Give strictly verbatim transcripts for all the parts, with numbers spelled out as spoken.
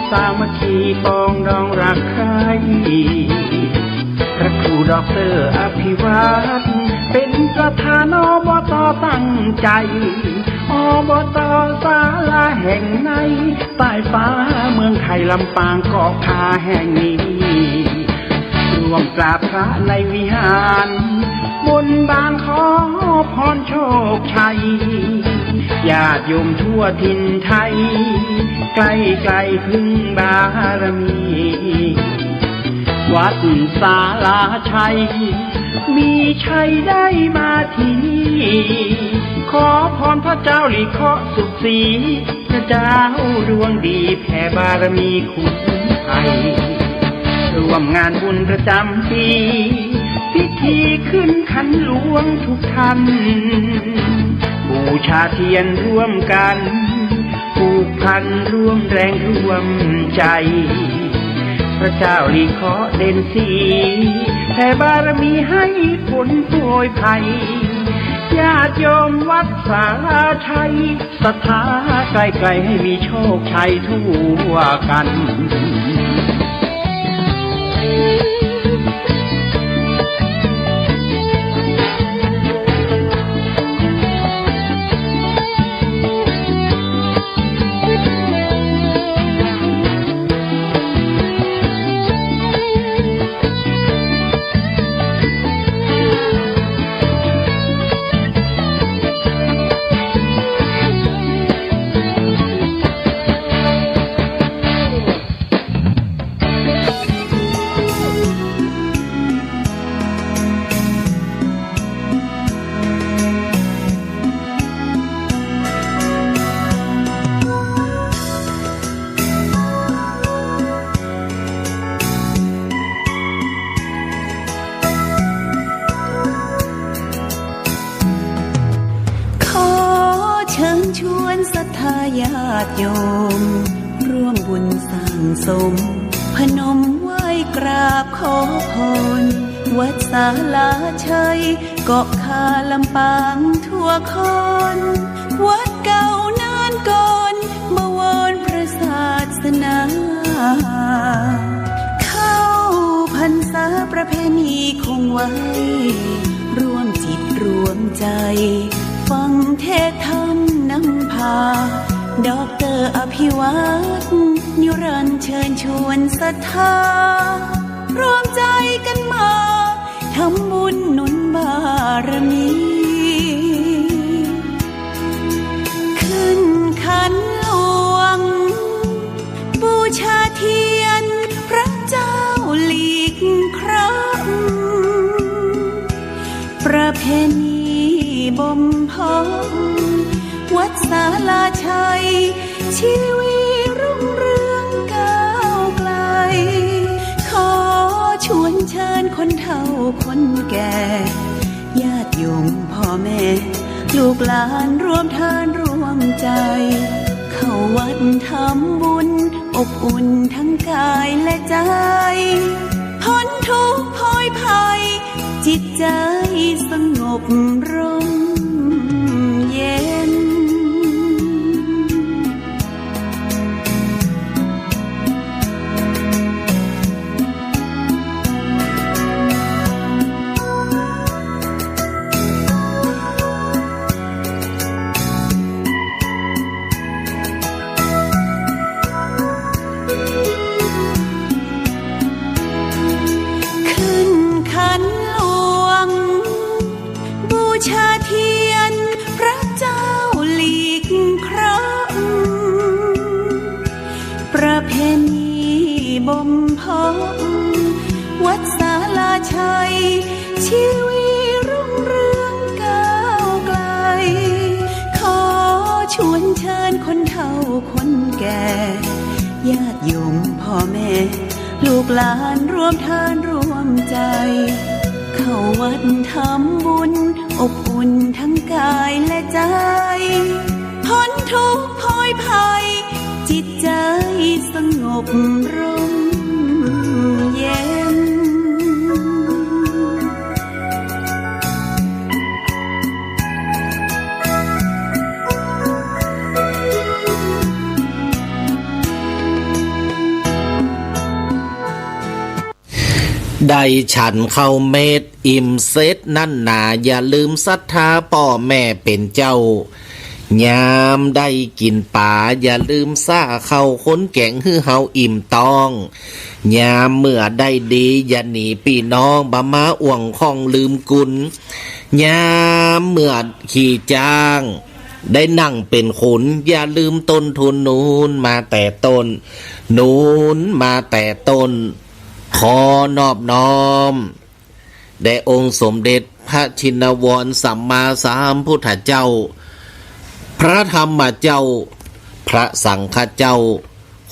สามัคคีปองดองรักใคร่ พระครูด็อกเตอร์อภิวัฒน์ เป๋นประธาน อบต ตั้งใจ๋ อบต ศาลาแห่งใน ใต้ฟ้าเมืองไทย ลำปางเกาะคาแห่งนี้ ร่วมกราบพระในวิหาร บนบานขอพรโชคชัย ญาติโยมทั่วถิ่นไทย ใกล้ๆ พึ่งบารมี วัดศาลาชัย มีชัยได้มาที่นี่ ขอพรพระเจ้าหลีเคราะห์สุขศรี พระเจ้าดวงดีแผ่บารมีคุณไพร่ ร่วมงานบุญประจำปี พิธีขึ้นขันหลวงทุกท่าน บูชาเทียนร่วมกัน ผูกพันร่วมแรงร่วมใจ๋ พระเจ้าหลีเคราะห์เด่นสี แผ่บารมีให้ผลโผยไพร่ ญาติโยมวัดศาลาชัย ศรัทธาใกล้ๆ ให้มีโชคชัยทั่วกัน ขอเชิญชวนศรัทธาญาติโยม ร่วมบุญสร้างสม พนมไหว้กราบขอพร วัดศาลาชัย เกาะคาลำปางทั่วคน วัดเก่านานก่อน บวรพระศาสนา เข้าพรรษาประเพณีคงไว้ ร่วมจิตร่วมใจ๋ ฟังเทศน์ธรรมนำพา ด็อกเตอร์อภิวัฒน์ นิรันดร์เชิญชวนศรัทธา ร่วมใจ๋กันมา ทำบุญหนุนบารมี ขึ้นขันหลวง บูชาเทียน พระเจ้าหลีกเคราะห์ ประเพณีบ่มเพาะ วัดศาลาชัย ชีวีรุ่งเรืองก้าวไกล ขอชวนเชิญคนเฒ่าคนแก่ ญาติโยมพ่อแม่ ลูกหลานร่วมทานร่วมใจ๋ เข้าวัดทำบุญ อบอุ่นทั้งกายและใจ๋ พ้นทุกข์โผยภัย จิตใจ๋สงบร่มเย็น ขึ้นขันหลวง บูชาเทียน พระเจ้าหลีกเคราะห์ ประเพณีบ่มเพาะ วัดศาลาชัย ชีวีรุ่งเรืองก้าวไกล ขอชวนเชิญคนเฒ่าคนแก่ ญาติโยมพ่อแม่ ลูกหลานร่วมทานร่วมใจ๋ เข้าวัดทำบุญ อบอุ่นทั้งกายและใจ๋ พ้นทุกข์โผยภัย จิตใจ๋สงบร่มเย็น ได้ฉันข้าวเม็ดอิ่มเสร็จนั้นหนา อย่าลืมศรัทธาป้อแม่เป๋นเจ้า ยามได้กิ๋นป๋า อย่าลืมซ่าข้าวข้นแก๋ง หื้อเฮาอิ่มต๊อง ยามเมื่อได้ดี อย่าหนีปี้น้อง บ่มาอ้วงข้องลืมกุณ ยามเมื่อขี้จ๊าง ได้นั่งเป๋นขุน อย่าลืมต้นทุน หนุนมาแต่ต้น หนุนมาแต่ต้น ขอนอบน้อมแด่องค์สมเด็จพระชินวรสัมมาสัมพุทธเจ้า พระธรรมเจ้า พระสังฆเจ้า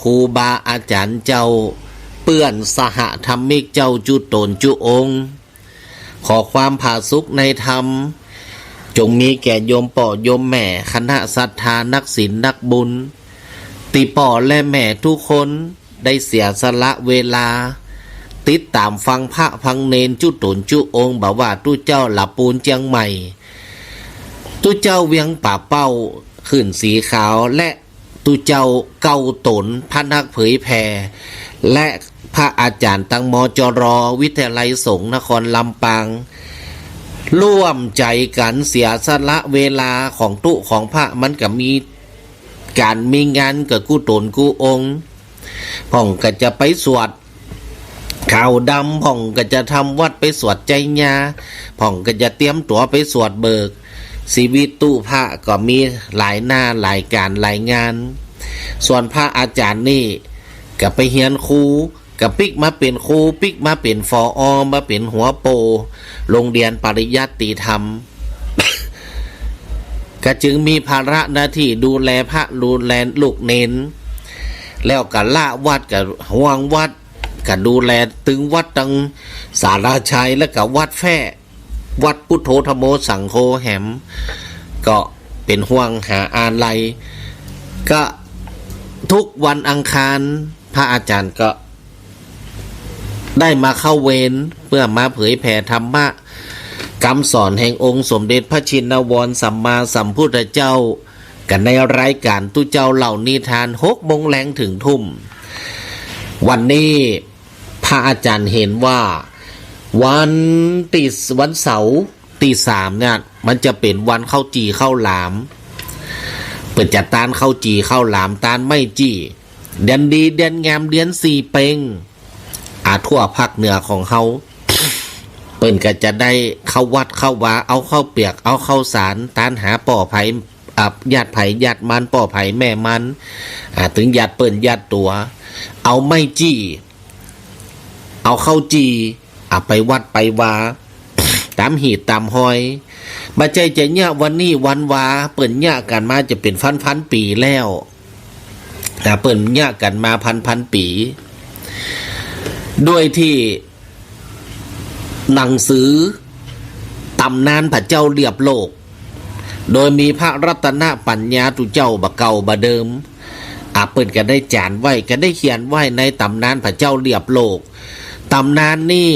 ครูบาอาจ๋ารย์เจ้า เปื้อนสหธรรมิกเจ้าจุ๊ต๋นจุ๊องค์ ขอความผาสุกในธรรม จงมีแก่โยมป้อโยมแม่ คณะศรัทธานักศีลนักบุญ ตี้ป้อและแม่ทุกคนได้เสียสละเวลา ติดต๋ามฟังพระฟังเณรจุ๊ต๋นจุ๊องค์ บ่ว่าตุ๊เจ้าหละปูนเจียงใหม่ ตุ๊เจ้าเวียงป่าเป้า ขื่นสีขาว และ ตุ๊เจ้าเก้าต๋น พระนักเผยแผ่ และพระอาจ๋ารย์ตัง มจร วิทยาลัยสงฆ์นครลำปาง ร่วมใจ๋กั๋นเสียสละเวลาของตุ๊ของพระ มันก็มีก๋านมีงานกั๋นกู้ต๋นกู้องค์ พ่องก็จะไปสวด ขาวดำ พ่องก็จะทำวัตรไปสวดไจยา พ่องก็จะเตรียมตั๋วไปสวดเบิก ชีวิตตุ๊พระก็มีหลายหน้าหลายก๋านหลายงาน ส่วนพระอาจ๋ารย์นี่ก็ไปเฮียนครู ก็ปิ๊กมาเป๋นครู ปิ๊กมาเป๋น ผอ มาเป๋นหัวโป โรงเรียนปริยัติธรรม ก็จึงมีภาระหน้าตี้ดูแลพระ ดูแลลูกเณร แล้วก็ละวัตร ก็ห่วงวัตร ก็ดูแลตึงวัตรตังสาราชัย แล้วก็วัตรแฟ้ วัตรพุทโธธัมโมสังโฆแหม ก็เป๋นห่วงหาอาลัย ก็ทุกวันอังคาร พระอาจ๋ารย์ก็ได้มาเข้าเวร เปื้อมาเผยแผ่ธรรมะ กำสอนแห่งองค์สมเด็จพระชินวรสัมมาสัมพุทธเจ้า กั๋นในรายก๋านตุ๊เจ้าเล่านิทาน หกโมงแลงเถิงทุ่ม วันนี้พระอาจ๋ารย์เห็นว่า วันตี้ วันเสาร์ตี้สามเนี่ย มันจะเป๋นวันข้าวจี่ข้าวหลาม เปิ้นจะตานข้าวจี่ข้าวหลาม ตานไม้จี้ เดือนดีเดือนงาม เดือนสี่เป็ง อ่า ทั่วภาคเหนือของเฮา เปิ้นก็จะได้เข้าวัดเข้าวา เอาข้าวเปียก เอาข้าวสาร ตานหาป้อใผ อ่า ญาติใผญาติมัน ป้อใผแม่มัน อ่า ตึงญาติเปิ้นญาติตั๋ว เอาไม้จี้ เอาข้าวจี่ อ่า ไปวัดไปวา ต๋ามหีดต๋ามฮอย บ่ใจ้จะเยียะวันนี้วันวา เปิ้นเยียะกั๋นมาจะเป๋นพันๆ ปี๋แล้ว อ่า เปิ้นเยียะกั๋นมาพันๆ ปี๋ ด้วยตี้หนังสือต๋ำนานผะเจ้าเลียบโลก โดยมีพระรัตนปัญญาตุ๊เจ้าบ่าเก่าบ่าเดิม อ่า เปิ้นก็ได้จ๋ารไว้ ก็ได้เขียนไว้ในต๋ำนานผะเจ้าเลียบโลก ต๋ำนานนี่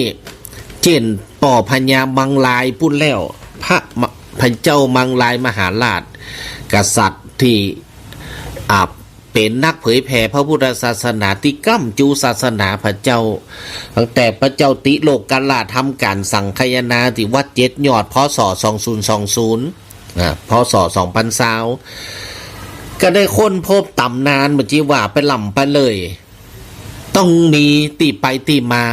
เจ้นป้อพญามังรายปุ้นแล้ว พระมะ พระเจ้ามังรายมหาราช กษัตริย์ตี้ อ่า เป๋นนักเผยแผ่พระพุทธศาสนาตี้ก้ำจูศาสนาผะเจ้า ตั้งแต่ผะเจ้าติโลกราชทำก๋านสังคายนาตี้วัดเจ็ดยอด พ.ศ. สองศูนย์สองศูนย์ อ่า พ.ศ. สองปันซาว ก็ได้ค้นพบต๋ำนาน บ่าจิว่าไปล่ำไปเลย ต้องมีตี้ไปตี้มา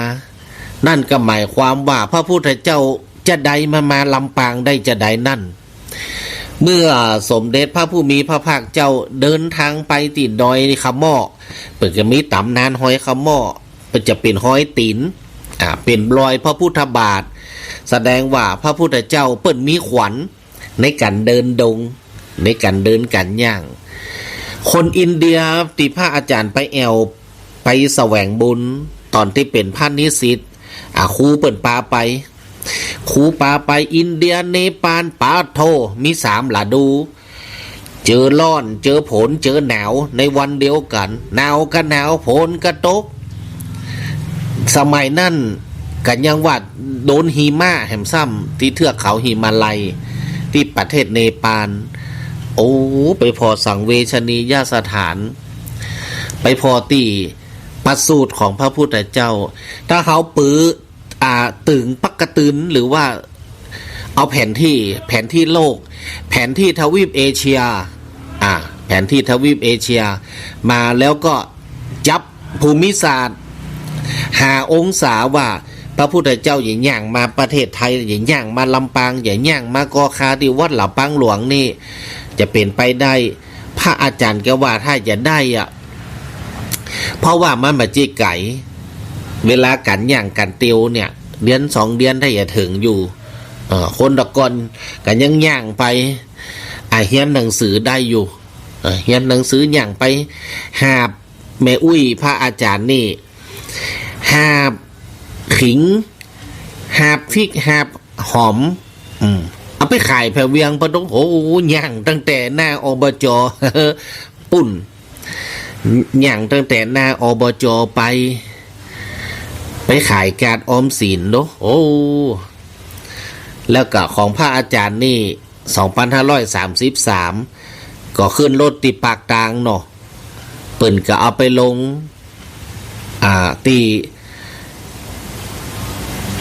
นั่นก็หมายความว่าพระพุทธเจ้าจะใดมา มาลำปางได้จะใดนั่น เมื่อสมเด็จพระผู้มีพระภาคเจ้าเดินทางไปตี้ดอยขะเมาะ เปิ้นก็มีต๋ำนานฮอยขะเมาะ เปิ้นจะเป๋นฮอยตี๋น อ่า เป๋นรอยพระพุทธบาท แสดงว่าพระพุทธเจ้าเปิ้นมีขวัญ ในก๋านเดินดง ในก๋านเดินก๋านย่าง คนอินเดียตี้พระอาจ๋ารย์ไปแอ่ว ไปแสวงบุญ ต๋อนตี้เป๋นพระนิสิต อ่า ครูเปิ้นปาไป ครูปาไปอินเดีย เนปาล ปาโธ่ มีสามฤดู เจอร้อน เจอฝน เจอหนาว ในวันเดียวกั๋น หนาวก็หนาว ฝนก็ตก สมัยนั้นก็ยังว่าโดนหิมะแหมซ้ำ ตี้เทือกเขาหิมาลัย ตี้ประเทศเนปาล โอ้ ไปผ่อสังเวชนียสถาน ไปผ่อตี้ประสูติของพระพุทธเจ้า ถ้าเฮาปื๊ อ่า ตึงปักกะตึน หรือว่าเอาแผนที่ แผนที่โลก แผนที่ทวีปเอเชีย อ่า แผนที่ทวีปเอเชีย มาแล้วก็จับภูมิศาสตร์ หาองศาว่าพระพุทธเจ้าจะย่างมาประเทศไทย จะย่างมาลำปาง จะย่างมาก่อข่าตี้วัดหลาปางหลวงนี่ จะเป๋นไปได้ พระอาจ๋ารย์ก็ว่าถ้าจะได้อะ เพราะว่ามันบ่ใจ้ไก๋ เวลาก๋านย่างก๋านเตียวเนี่ย เดือนสองเดือนถ้าจะเถิงอยู่ เอ่อ คนตะก่อนก็ยังย่างไป อ่า เฮียนหนังสือได้อยู่ เอ่อ เฮียนหนังสือย่างไป หาบแม่อุ๊ยพระอาจ๋ารย์นี่ หาบขิง หาบพริก หาบหอม อืม เอาไปขายแผเวียงปะโต๊ะ โอ้ ย่างตั้งแต่หน้า อบจ. ปุ้น ย่างตั้งแต่หน้า อบจ. ไป ไปขายก๋านออมสินเนาะ โอ้ แล้วก็ของพระอาจ๋ารย์นี่ สองปันห้าร้อยสามสิบสาม ก็ขึ้นรถตี้ปากตางเนาะ เปิ้นก็เอาไปลง อ่า ตี้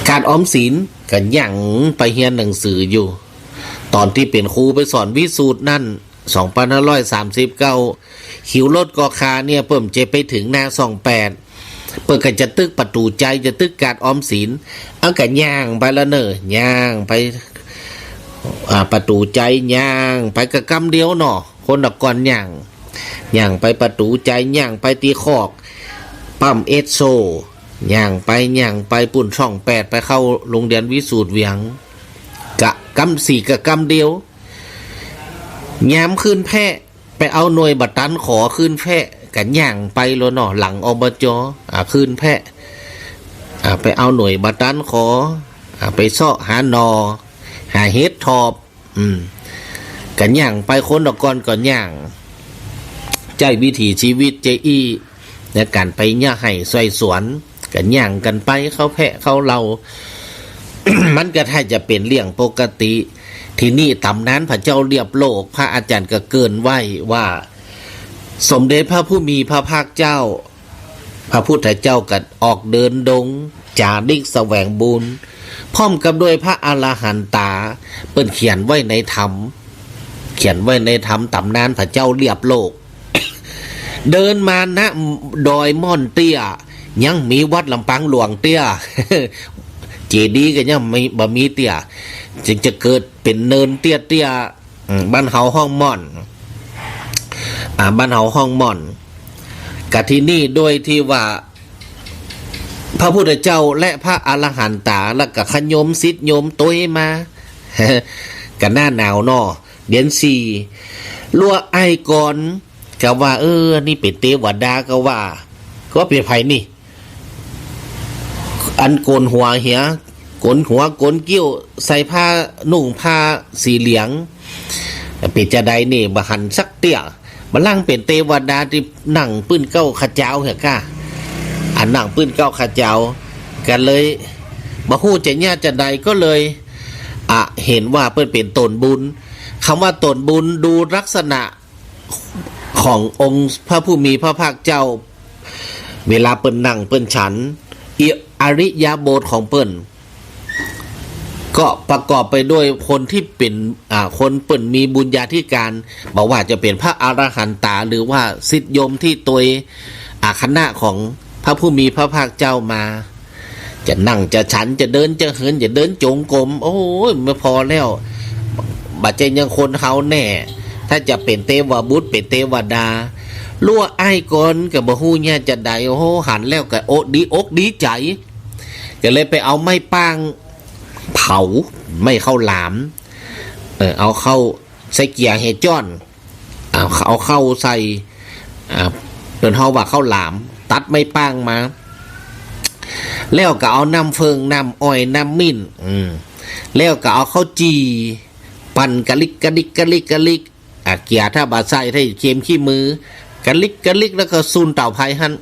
ก๋านออมสิน ก็ยังไปเฮียนหนังสืออยู่ ต๋อนตี้เป๋นครูไปสอนวิสูตรนั่น สองปันห้าร้อยสามสิบเก้า หิ้วรถก่อข่าเนี่ย เปิ้นจะไปเถิงหน้าซ่องแปด เปิ้นก็จะตึกประตู๋ชัย จะตึกก๋านออมสิน เอาก็ย่างไปละเน่อ ย่างไป อ่า ประตู๋ชัย ย่างไปก็กำเดียวเนาะ คนตะก่อนย่าง ย่างไปประตู๋ชัย ย่างไปตี้คอกปั๊มเอสโซ ย่างไป ย่างไป ปุ้นซ่องแปด ไปเข้าโฮงเฮียนวิสูตรเวียง ก็กำสี่ ก็กำเดียว ยามขึ้นแพะ ไปเอาหน่วยบ่ตันขอขึ้นแพะ ก็ย่างไปแล้วเนาะ หลัง อบจ. อ่า ขึ้นแพะ อ่า ไปเอาหน่วยบ่ตันขอ อ่า ไปเซาะหาหน่อ หาเห็ดถอบ อืม ก็ย่างไป คนตะก่อนก็ย่าง ใจ๊วิถีชีวิตเจ้าอี้ ในก๋านไปเยียะไฮ่ซอยสวน ก็ย่างกั๋นไป เข้าแพะเข้าเล้า มันก็ถ้าจะเป๋นเรื่องปกติ ทีนี้ต๋ำนานพระเจ้าเรียบโลก พระอาจ๋ารย์ก็เกริ่นไว้ว่า สมเด็จพระผู้มีพระภาคเจ้า พระพุทธเจ้าก็ออกเดินดง จาริกแสวงบุญ พร้อมกับด้วยพระอรหันตา เปิ้นเขียนไว้ในธรรม เขียนไว้ในธรรมต๋ำนานพระเจ้าเรียบโลก เดินมา ณ ดอยม่อนเตี้ย ยังมีวัดลำปางหลวงเตี้ย เจดีย์ก็ยังมี บ่มีเตี้ย จึงจะเกิดเป๋นเนินเตี้ยๆ อืม บ้านเฮาฮ้องม่อน อ่า บ้านเฮาฮ้องม่อน กะทีนี้โดยตี้ว่า พระพุทธเจ้าและพระอรหันตา แล้วก็ขะโยมศิษย์โยมตวยมา กะหน้าหนาวเนาะ เดือนสี่ ลัวอ้ายกร ก็ว่า เออ นี่เป๋นเตวดา ก็ว่า ก็เป๋นใผนี่ อันโกนหัวเหีย โกนหัวโกนเกี้ยว ใส่ผ้า นุ่งผ้าสีเหลือง เป๋นจาใดนี่ บ่หันสักเตื้อ บ่ลังเป๋นเตวดาตี้นั่งปื้นเก๊าข้าเจ้าเหียก้า อันนั่งปื้นเก๊าข้าเจ้า ก็เลยบ่ฮู้จะเยียะจาใด ก็เลย อ่ะ หันว่าเปิ้นเป๋นตนบุญ กำว่าตนบุญ ดูลักษณะ ขององค์พระผู้มีพระภาคเจ้า เวลาเปิ้นนั่งเปิ้นฉัน อิ- อิริยาบถของเปิ้น ก็ประกอบไปด้วยคนตี้เป๋น อ่า คนเปิ้นมีบุญญาธิการ บ่ว่าจะเป๋นพระอรหันตา หรือว่าศิษย์โยมตี้ตวย อ่า คณะของพระผู้มีพระภาคเจ้ามา จะนั่งจะฉัน จะเดินจะเหิน จะเดินจงกรม โอ้ย บ่พอแล้ว บ่ใจ้ยังคนเฮาแน่ ถ้าจะเป๋นเตวบุตร เป๋นเตวดา ลัวอ้ายกรก็บ่ฮู้เยียะจาใด โอ้โห หันแล้วก็โอ ดีอกดีใจ๋ ก็เลยไปเอาไม้ป้างเผา ไม้ข้าวหลาม เออ เอาข้าวใส่เกี่ยแห่จ้อน เอา เอาข้าวใส่ อ่า เปิ้นฮ้องว่าข้าวหลาม ตัดไม้ป้างมา แล้วก็เอาน้ำเฟิ่ง น้ำอ้อย น้ำมิ้น อืม แล้วก็เอาข้าวจี่ ปั่นกะลิกกะลิกกะลิกกะลิก อ่า เกี่ยถ้าบ่ใส่ ถ้าเค็มขี้มือ กะลิกกะลิก แล้วก็ซูนเตาไฟหั้น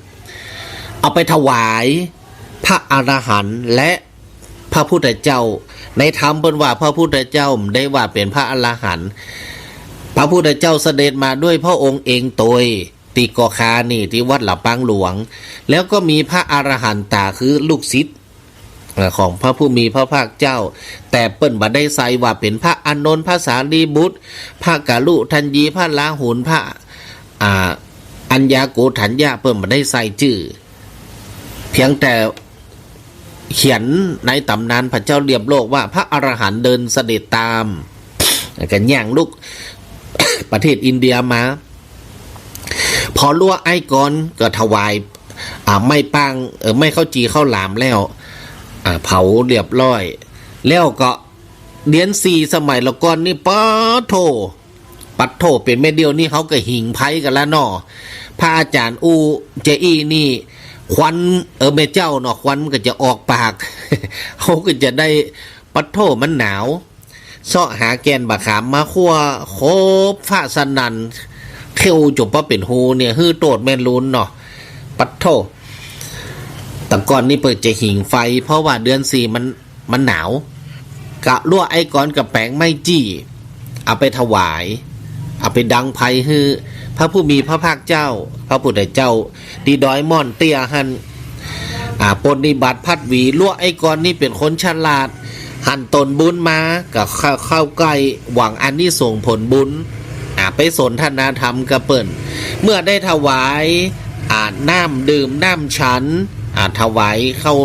เอาไปถวายพระอรหันต์และ พระพุทธเจ้า ในธรรมเปิ้นว่าพระพุทธเจ้าบ่ได้ว่าเป๋นพระอรหันต์ พระพุทธเจ้าเสด็จมาด้วยพระองค์เองโตย ตี้ก่อข่านี่ ตี้วัดหลาปางหลวง แล้วก็มีพระอรหันตา คือลูกศิษย์ อ่า ของพระผู้มีพระภาคเจ้า แต่เปิ้นบ่ได้ใส่ว่าเป๋นพระอานนท์ พระสารีบุตร พระกะลุทัญยี พระลาหุล พระ อ่า อัญญาโกณฑัญญะ เปิ้นบ่ได้ใส่จื้อ เพียงแต่เขียนในต๋ำนานพระเจ้าเหลี่ยมโลกว่าพระอรหันต์เดินเสด็จต๋าม ก็ย่างลุก ประเทศอินเดียมา พอลัวไอ้กรก็ถวาย อ่า ไม้ป้าง เอ่อ ไม้ข้าวจี่ข้าวหลามแล้ว อ่า เผาเรียบร้อย แล้วก็เดือนสี่สมัยละก่อนนี่ ปัดโธ่ ปัดโธ่ เป๋นแม่เดี่ยวนี่เฮาก็หิงไฟกั๋นละเนาะ พระอาจ๋ารย์อู้จะอี้นี่ ควัน เออ แม่เจ้าเนาะ ควันมันก็จะออกปาก เฮาก็จะได้ ปัดโธ่ มันหนาว เซาะหาแก่นบ่าขามมาคั่ว โขบฟ้าสนั่น เคี้ยวจ๋นบ่เป๋นฮูเนี่ย หื้อโต้ษแม่ลุนเนาะ ปัดโธ่ แต่ก่อนนี่เปิ้นจะหิงไฟ เพราะว่าเดือนสี่มัน มันหนาว ก็ลัวไอ้กรก็แป๋งไม้จี้ เอาไปถวาย เอาไปดังไฟหื้อพระผู้มีพระภาคเจ้า พระพุทธเจ้า ตี้ดอยม่อนเตี้ยหั้น อ่า ปรนนิบัติพัดหวี ลัวไอ้กรนี่เป๋นคนฉลาด หันต๋นบุญมา ก็เข้า เข้าใก้หวังอานิสงส์ผลบุญ อ่า ไปสนทนาธรรมกับเปิ้น เมื่อได้ถวาย อ่า น้ำดื่มน้ำฉัน อ่า ถวายข้าว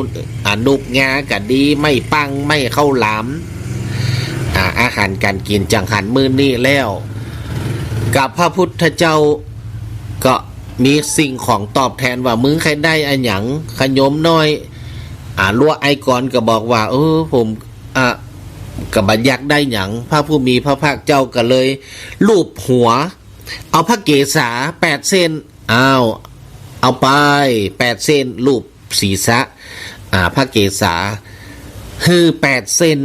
อ่า หนุกงาก็ดี ไม้ปัง ไม้ข้าวหลาม อ่า อาหารก๋านกิ๋นจังหันมื้อนี้แล้ว กับพระพุทธเจ้าก็มีสิ่งของตอบแทนว่า มึงใค่ได้อะหยัง ขะโยมน้อย อ่า ลัวไอ้กรก็บอกว่า เออ ผม อ่า ก็บ่อยากได้หยัง พระผู้มีพระภาคเจ้าก็เลยลูบหัว เอาพระเกศาแปดเส้น อ้าว เอาไปแปดเส้น ลูบศีรษะ อ่า พระเกศา หื้อแปดเส้น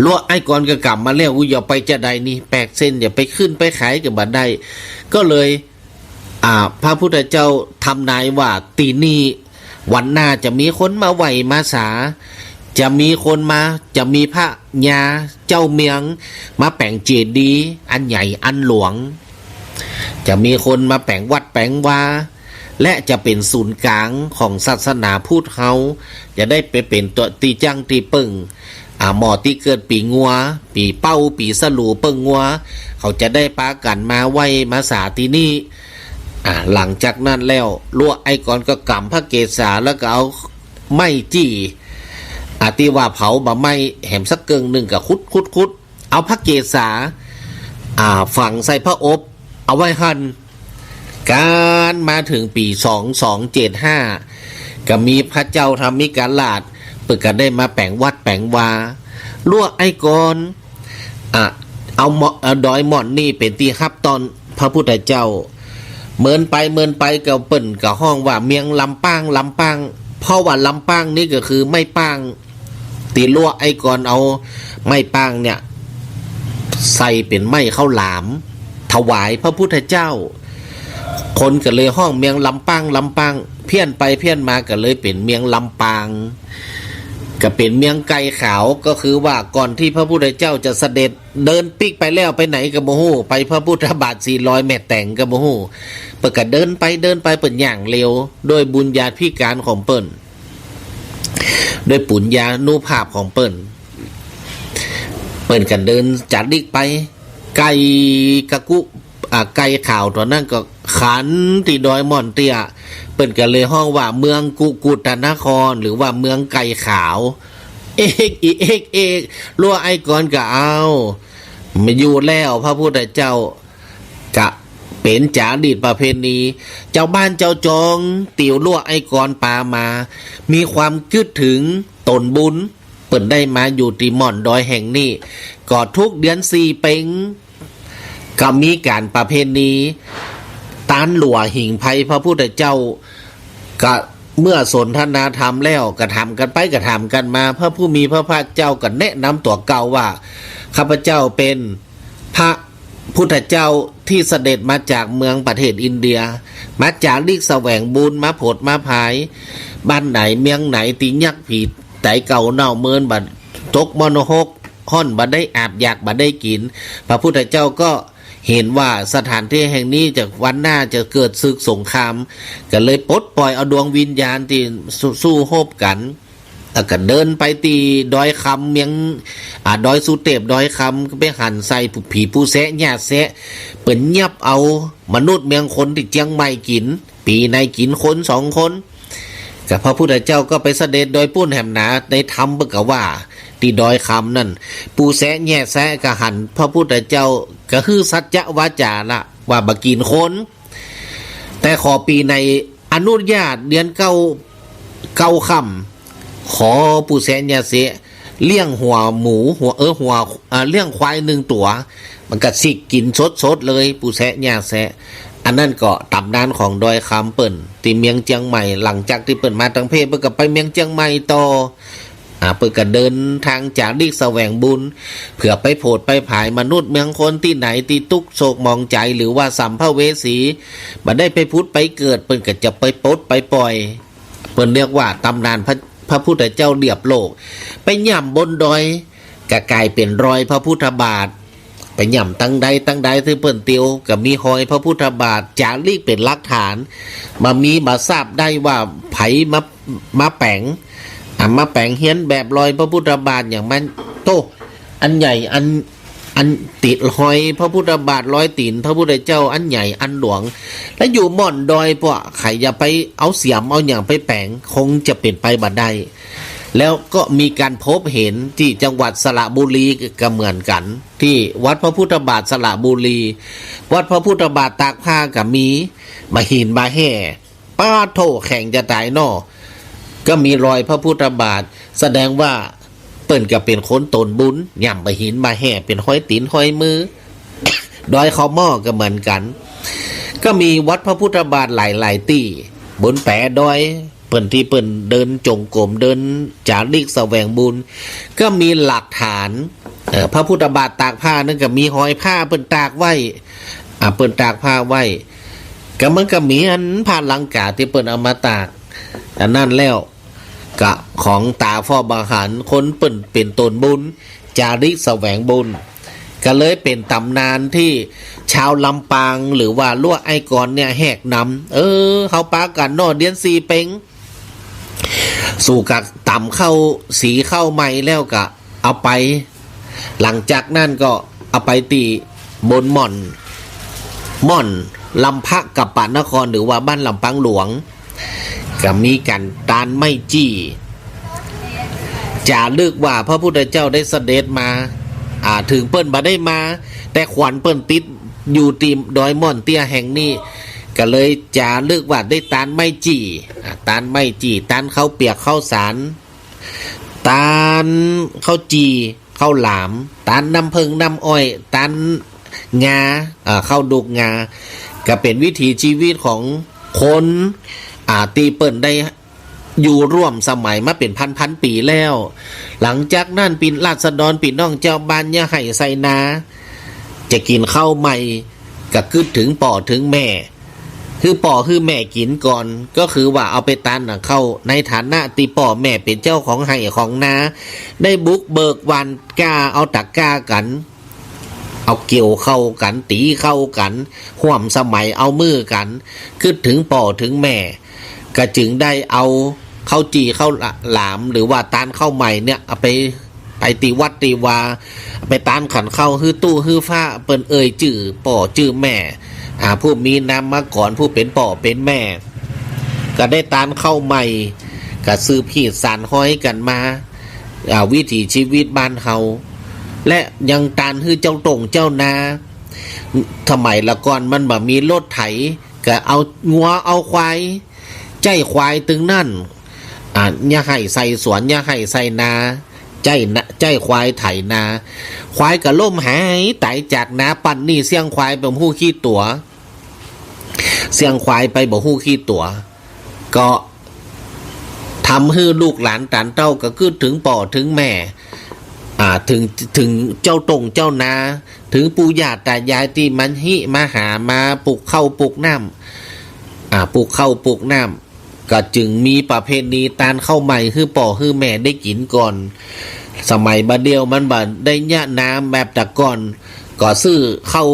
ลัวไอ้กรก็กำมาแล้ว อู้ อย่าไปจะใดนี่ แปดเส้น อย่าไปขึ้นไปขายก็บ่ได้ ก็เลย อ่า พระพุทธเจ้าทำนายว่า ตี้นี่วันหน้าจะมีคนมาไหว้มาสา จะมีคนมา จะมีพญาเจ้าเมืองมาแป๋งเจดีย์อันใหญ่อันหลวง จะมีคนมาแป๋งวัดแป๋งวา และจะเป๋นศูนย์กลางของศาสนาพุทธเฮา จะได้ไปเป๋นตั๋วตี้จั้งตี้เปิ้ง อ่า หม้อตี้เกิดปีงัว ปีเป้า ปีสลู เปิ้งงัว เขาจะได้ปากั๋นมาไหว้มาสาตี้นี่ อ่า หลังจากนั้นแล้ว ลัวไอ้กรก็กำพระเกศา แล้วก็เอาไม้จี้ อ่า ตี้ว่าเผาบ่ไหม้แหมสักเกิ่งนึ่ง ก็ขุด ขุด ขุด เอาพระเกศา อ่า ฝังใส่ผ้าอบ เอาไว้หั้น ก๋านมาเถิงปี๋สองสองเจ็ดห้า ก็มีพระเจ้าธรรมิกราช เปิ้นก็ได้มาแป๋งวัดแป๋งวา ลัวไอ้กร อ่ะ เอาหม้อ เอาดอยม่อนนี่เป๋นตี้ฮับต้อนพระพุทธเจ้า เมินไปเมินไปก็เปิ้นก็ฮ้องว่าเมืองลำปาง ลำปาง เพราะว่าลำปางนี่ก็คือไม้ป้าง ตี้ลัวไอ้กรเอาไม้ป้างเนี่ย ใส่เป๋นไม้ข้าวหลาม ถวายพระพุทธเจ้า คนก็เลยฮ้องเมืองลำปาง ลำปาง เพี้ยนไปเพี้ยนมาก็เลยเป๋นเมืองลำปาง ก็เป๋นเมืองไก่ขาว ก็คือว่าก่อนตี้พระพุทธเจ้าจะเสด็จ เดินปิ๊กไปแล้ว ไปไหนก็บ่ฮู้ ไปพระพุทธบาทสี่ร้อยแม่แตงก็บ่ฮู้ เปิ้นก็เดินไปเดินไป เปิ้นย่างเร็ว ด้วยบุญญาธิการของเปิ้น ด้วยปุญญานุภาพของเปิ้น เปิ้นก็เดินจ๋าริกไป ไก่กะกุ อ่า ไก่ขาวตั๋วนั้นก็ขันตี้ดอยม่อนเตี้ย เปิ้นก็เลยฮ้องว่าเมืองกุกุตนคร หรือว่าเมืองไก่ขาว เอก อีเอก เอก ลัวไอ้กรก็เอา บ่อยู่แล้ว พระพุทธเจ้า ก็เป๋นจ๋าริกประเพณี จาวบ้านจาวจอง ตี้ลัวไอ้กรปามา มีความกึ๊ดเถิงต๋นบุญ เปิ้นได้มาอยู่ตี้ม่อนดอยแห่งนี้ ก็ทุกเดือนสี่เป็ง ก็มีก๋านประเพณี ตานหลัวหิงไฟพระพุทธเจ้า ก็เมื่อสนทนาธรรมแล้ว ก็ถามกั๋นไปก็ถามกั๋นมา พระผู้มีพระภาคเจ้าก็แนะนำตั๋วเก่าว่า ข้าพเจ้าเป๋นพระพุทธเจ้าตี้เสด็จมาจากเมืองประเทศอินเดีย มาจ๋าริกแสวงบุญ มาผดมาผาย บ้านไหนเมืองไหนตี้ยักษ์ผีไตเก่าเน่าเมิน บ่ตกมรณะ ฮ้อนบ่ได้อาบ อยากบ่ได้กิ๋น พระพุทธเจ้าก็เห็นว่าสถานตี้แห่งนี้จะ วันหน้าจะเกิดศึกสงคราม ก็เลยปลดปล่อยเอาดวงวิญญาณตี้สู้ สู้รบกั๋น แล้วก็เดินไปตี้ดอยคำเมือง อ่า ดอยสุเตพ ดอยคำ ก็ไปหันใส่ผู้ผีปู่แซะย่าแซะ เปิ้นยับเอามนุษย์เมืองคนตี้เจียงใหม่กิ๋น ปี๋ไหนกิ๋นคนสองคน ก็พระพุทธเจ้าก็ไปเสด็จดอยปุ้นแหมนา ในธรรมเปิ้นก็ว่า ตี้ดอยคำนั่น ปู่แซะแย่แซะก็หันพระพุทธเจ้า ก็หื้อสัจจะวาจาละ ว่าบ่กิ๋นคน แต่ขอปี๋ไหนอนุญาตเดือนเก้า เก้าค่ำ ขอปู่แซะแย่แซะเลี้ยงหัวหมู หัว เออ หัว อ่า เลี้ยงควายหนึ่งตั๋ว มันก็สิกกิ๋นสดๆ เลย ปู่แซะแย่แซะ อันนั้นก็ต๋ำนานของดอยคำเปิ้น ตี้เมืองเจียงใหม่ หลังจากตี้เปิ้นมาตางเพศ เปิ้นก็ไปเมืองเจียงใหม่ต่อ อ่า เปิ้นก็เดินตางจ๋าริกแสวงบุญ เพื่อไปโผดไปผายมนุษย์เมืองคนตี้ไหนตี้ตุ๊กโศกหมองใจ๋ หรือว่าสัมภเวสี บ่ได้ไปผุดไปเกิด เปิ้นก็จะไปปลดไปปล่อย เปิ้นเรียกว่าต๋ำนานพระ พระพุทธเจ้าเหยียบโลก ไปย่ำบนดอย ก็ก๋ายเป๋นรอยพระพุทธบาท ไปย่ำตังใดตังใดตี้เปิ้นเตียว ก็มีฮอยพระพุทธบาทจ๋าริกเป๋นหลักฐาน บ่มีบ่ทราบได้ว่าใผมา มาแป๋ง อ่ะ มาแป๋งเฮียนแบบรอยพระพุทธบาทอย่างมัน โต้ อันใหญ่ อัน อันติดฮอยพระพุทธบาท รอยตี๋นพระพุทธเจ้าอันใหญ่อันหลวง แล้วอยู่ม่อนดอย พวกใผจะไปเอาเสียมเอาหยังไปแป๋ง คงจะเป๋นไปบ่ได้ แล้วก็มีก๋านพบเห็นตี้จังหวัดสระบุรีก็เหมือนกั๋น ตี้วัดพระพุทธบาทสระบุรี วัดพระพุทธบาทตากผ้าก็มี บ่าหินบ่าแห่ ป๊าดโธ่ แข็งจะต๋ายเนาะ ก็มีรอยพระพุทธบาท แสดงว่าเปิ้นก็เป๋นคนตนบุญ ย่ำบ่าหินบ่าแห่ เป๋นฮอยตี๋นฮอยมือ ดอยเขาหม้อก็เหมือนกั๋น ก็มีวัดพระพุทธบาทหลายๆ ตี้ บนแป๋ดอย เปิ้นตี้เปิ้นเดินจงกรม เดินจ๋าริกแสวงบุญ ก็มีหลักฐาน เอ่อ พระพุทธบาทตากผ้านั่นก็มีฮอยผ้าเปิ้นตากไว้ อ่า เปิ้นตากผ้าไว้ ก็มันก็มีอันผ้าลังกาตี้เปิ้นเอามาตาก อันนั้นแล้ว ก็ของต๋าฝ่อบ่าหัน คนเปิ้นเป๋นตนบุญ จ๋าริกแสวงบุญ ก็เลยเป๋นต๋ำนานตี้ชาวลำปาง หรือว่าลัวไอ้กรเนี่ยแหกนำ เออ เฮาปากั๋นเนาะ เดือนสี่เป็ง สู่กั๋นต๋ำข้าวสีข้าวใหม่แล้วก็เอาไป หลังจากนั้นก็เอาไปตี้บนม่อน ม่อนลำพะกัปปะนคร หรือว่าบ้านลำปางหลวง ก็มีก๋านตานไม้จี้ จ๋ารึกว่าพระพุทธเจ้าได้เสด็จมา อ่า เถิงเปิ้นบ่ได้มา แต่ขวัญเปิ้นติดอยู่ตี้ดอยม่อนเตี้ยแห่งนี้ ก็เลยจ๋ารึกว่าได้ตานไม้จี้ อ่า ตานไม้จี้ ตานข้าวเปียกข้าวสาร ตานข้าวจี่ ข้าวหลาม ตานน้ำเผิ้งน้ำอ้อย ตานงา อ่า ข้าวดุกงา ก็เป๋นวิถีชีวิตของคน อ่า ตี้เปิ้นได้อยู่ร่วมสมัยมาเป๋นพันๆ ปี๋แล้ว หลังจากนั้นปี้ราษฎรปี้น้องจาวบ้านอย่าไฮ่ไฮ่นา จะกิ๋นข้าวใหม่ ก็กึ๊ดเถิงป้อเถิงแม่ หื้อป้อหื้อแม่กิ๋นก่อน ก็คือว่าเอาไปตานหนังข้าว ในฐานะตี้ป้อแม่เป๋นเจ้าของไฮ่ของนา ได้บุกเบิกหว่านกล้า เอาตะกร้ากั๋น เอาเกี่ยวข้าวกั๋น ตี๋ข้าวกั๋น ฮ่วมสมัยเอามือกั๋น กึ๊ดเถิงป้อเถิงแม่ ก็จึงได้เอาข้าวจี่ข้าวหลาม หรือว่าตานข้าวใหม่เนี่ย เอาไป ไปตี้วัดตี้วา ไปตานขันข้าวหื้อตู้หื้อฟ้า เปิ้นเอ่ยจื้อป้อจื้อแม่ อ่า ผู้มีนามมาก่อน ผู้เป๋นป้อเป๋นแม่ ก็ได้ตานข้าวใหม่ ก็สืบฮีตสานฮอยกั๋นมา อ่า วิถีชีวิตบ้านเฮา และยังตานหื้อเจ้าต้งเจ้านา สมัยละก่อนมันบ่มีรถไถ ก็เอางัวเอาควาย ใจ๊ควายตึงนั้น อ่า อย่าไฮ่ไฮ่สวน อย่าไฮ่ไฮ่นา ใจ๊นะ ใจ๊ควายไถนา ควายก็ล้มหายต๋ายจากนา ป่านนี้เสี้ยงควายไปบ่ฮู้กี่ตั๋ว เสี้ยงควายไปบ่ฮู้กี่ตั๋ว ก็ทำหื้อลูกหลานต๋านเต้าก็กึ๊ดเถิงป้อเถิงแม่ อ่า เถิง เถิงเจ้าต้งเจ้านา เถิงปู่ย่าต๋ายายตี้มาฮิมาหา มาปลูกข้าวปลูกน้ำ อ่า ปลูกข้าวปลูกน้ำ ก็จึงมีประเพณีตานข้าวใหม่หื้อป้อหื้อแม่ได้กิ๋นก่อน สมัยบ่าเดี่ยวมันบ่ได้เยียะนาแบบแต่ก่อน ก็ซื้อข้าว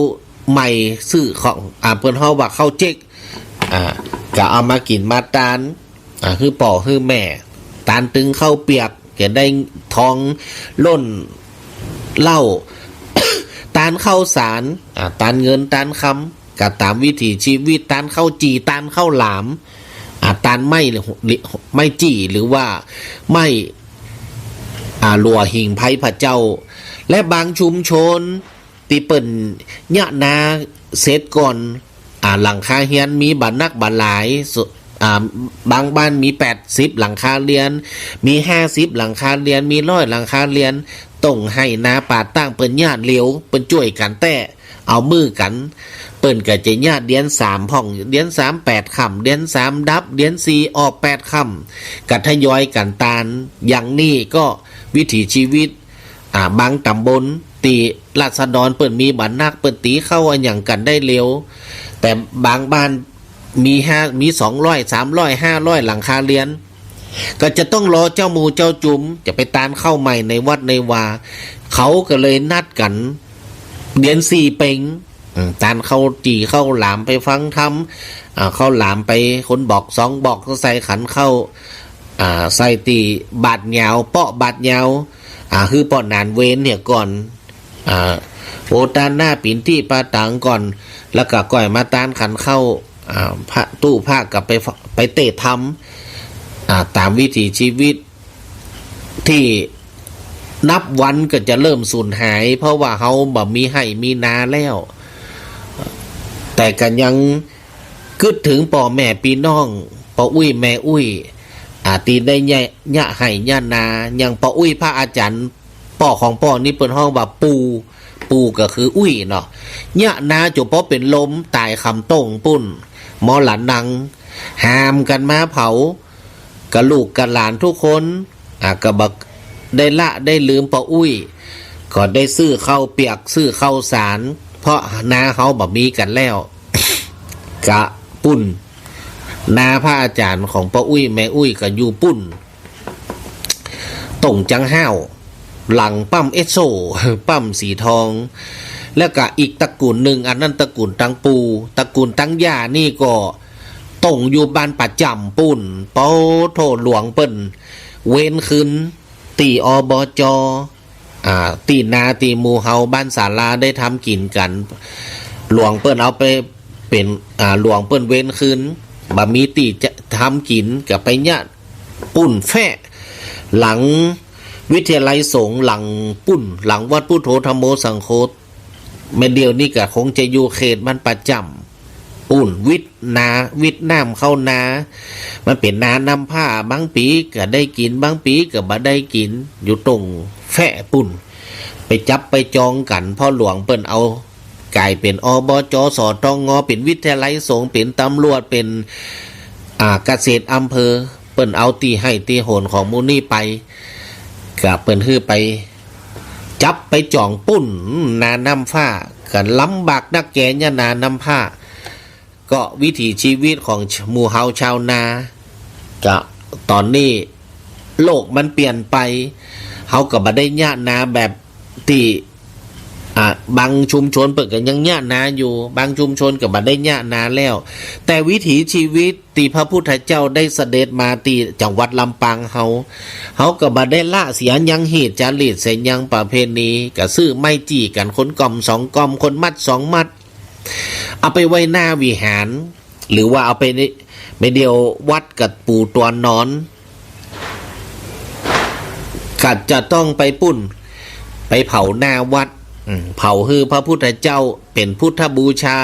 ใหม่ ซื้อของ อ่า เปิ้นฮ้องว่าข้าวเจ๊ก อ่า ก็เอามากิ๋นมาตาน อ่า หื้อป้อหื้อแม่ ตานตึงข้าวเปียก จะได้ทองล้นเหล้า ตานข้าวสาร อ่า ตานเงินตานคำ ก็ต๋ามวิถีชีวิต ตานข้าวจี่ ตานข้าวหลาม อ่า ตานไม้ ไม้จี่ หรือว่าไม้ อ่า หลั่วหิ่งไพรพระเจ้า และบางชุมชนตี้เปิ้นเยียะนาเสร็จก่อน อ่า หลังคาเฮือนมีบ่นักบ่หลาย สุ- อ่า บางบ้านมีแปดสิบหลังคาเรือน มีห้าสิบหลังคาเรือน มีร้อยหลังคาเรือน ต้องหื้อนาป่าตั้งเปิ้นเยียะเร็ว เปิ้นจ้วยกั๋นแต๊ เอามือกั๋น เปิ้นก็จะเยียะเดือนสามพ่อง เดือนสามแปดค่ำ เดือนสามดับ เดือนสี่ออกแปดค่ำ ก็ทยอยกั๋นตาน อย่างนี้ก็วิถีชีวิต อ่า บางต๋ำบลตี้ราษฎรเปิ้นมีบ่นัก เปิ้นตี๋ข้าวอะหยังกั๋นได้เร็ว แต่บางบ้านมีห้า มีสองร้อย สามร้อย ห้าร้อยหลังคาเรือน ก็จะต้องรอเจ้าหมู่เจ้าจุม จะไปตานข้าวใหม่ในวัดในวา เขาก็เลยนัดกั๋น เดือนสี่เป็ง อืม ตานข้าวจี่ข้าวหลามไปฟังธรรม อ่า ข้าวหลามไปคนบอกสองบอก ใส่ขันข้าว อ่า ใส่ตี้บาตรเหยาะ เปาะบาตรเหยาะ อ่า หื้อเปาะหนานเวรเหียก่อน อ่า โอตานนาปิณฑิปาตังก่อน แล้วก็ก่อยมาตานขันข้าว อ่า พระ ตู้พระก็ไปฟ- ไปเตธรรม อ่า ต๋ามวิถีชีวิต ตี้นับวันก็จะเริ่มสูญหาย เพราะว่าเฮาบ่มีไฮ่มีนาแล้ว แต่ก็ยังกึ๊ดเถิงป้อแม่ปี้น้อง ป้ออุ๊ยแม่อุ๊ย อ่า ตี้ได้เยียะ เยียะไฮ่เยียะนา อย่างป้ออุ๊ยพระอาจ๋ารย์ ป้อของป้อนี่เปิ้นฮ้องว่าปู่ ปู่ก็คืออุ๊ยเนาะ เยียะนาจ๋นป้อเป๋นลมต๋ายคำโต้งปู๊น หมอหลานนัง หามกั๋นมาเผา กับลูกกับหลานทุกคน อ่ะ ก็บ่ได้ละได้ลืมป้ออุ๊ย ก็ได้ซื้อข้าวเปียก ซื้อข้าวสาร เพราะนาเฮาบ่มีกั๋นแล้ว กะปู๊น นาพระอาจ๋ารย์ของป้ออุ๊ยแม่อุ๊ยก็อยู่ปู๊น ตรงจังห้าว หลังปั๊มเอสโซ ปั๊มสีทอง แล้วก็อีกตระกูลนึ่ง อันนั้นตระกูลตังปู่ ตระกูลตังย่านี่ก็ตรงอยู่บ้านป่าจ้ำปู๊น ปอโธ่ หลวงเปิ้นเวนคืน ตี้ อบจ. อ่า ตี้นาตี้หมู่เฮาบ้านศาลาได้ทำกิ๋นกั๋น หลวงเปิ้นเอาไปเป๋น อ่า หลวงเปิ้นเวนคืน บ่มีตี้จะทำกิ๋น ก็ไปเยียะปู๊นแฟะ หลังวิทยาลัยสงฆ์ หลังปู๊น หลังวัดพุทโธธัมโมสังโฆ แม่เดี่ยวนี้ก็คงจะอยู่เขตบ้านป่าจ้ำปู๊น วิทย์นา วิทย์น้ำเข้านา มันเป๋นนานำผ้า บางปี๋ก็ได้กิ๋น บางปี๋ก็บ่ได้กิ๋น อยู่ตรงแฟะปู๊น ไปจับไปจองกั๋น เพราะหลวงเปิ้นเอาก๋ายเป๋น อบจ. สตง. เป๋นวิทยาลัยสงฆ์ เป๋นตำรวจ เป๋น อ่า เกษตรอำเภอ เปิ้นเอาตี้ไฮ่ตี้โหนของหมู่นี้ไป ก็เปิ้นหื้อไป จับไปจ๋องปู๊น นานำผ้า ก็ลำบากนักแก่เยียะนานำผ้า ก็วิถีชีวิตของหมู่เฮาชาวนา ก็ต๋อนนี้โลกมันเปลี่ยนไป เฮาก็บ่ได้เยียะนาแบบตี้ อ่ะ บางชุมชนเปิ้นก็ยังเยียะนาอยู่ บางชุมชนก็บ่ได้เยียะนาแล้ว แต่วิถีชีวิตตี้พระพุทธเจ้าได้เสด็จมาตี้จังหวัดลำปางเฮา เฮาก็บ่ได้ละเสียหยัง ฮีตจารีตเสียหยัง ประเพณี ก็ซื้อไม้จี้กั๋นคนก้อมสองก้อม คนมัดสองมัด เอาไปไว้หน้าวิหาร หรือว่าเอาไปใน ไปเดี่ยววัดกับปูตวนนอน ก็จะต้องไปปู๊น ไปเผาหน้าวัด อืม เผาหื้อพระพุทธเจ้า เป๋นพุทธบูชา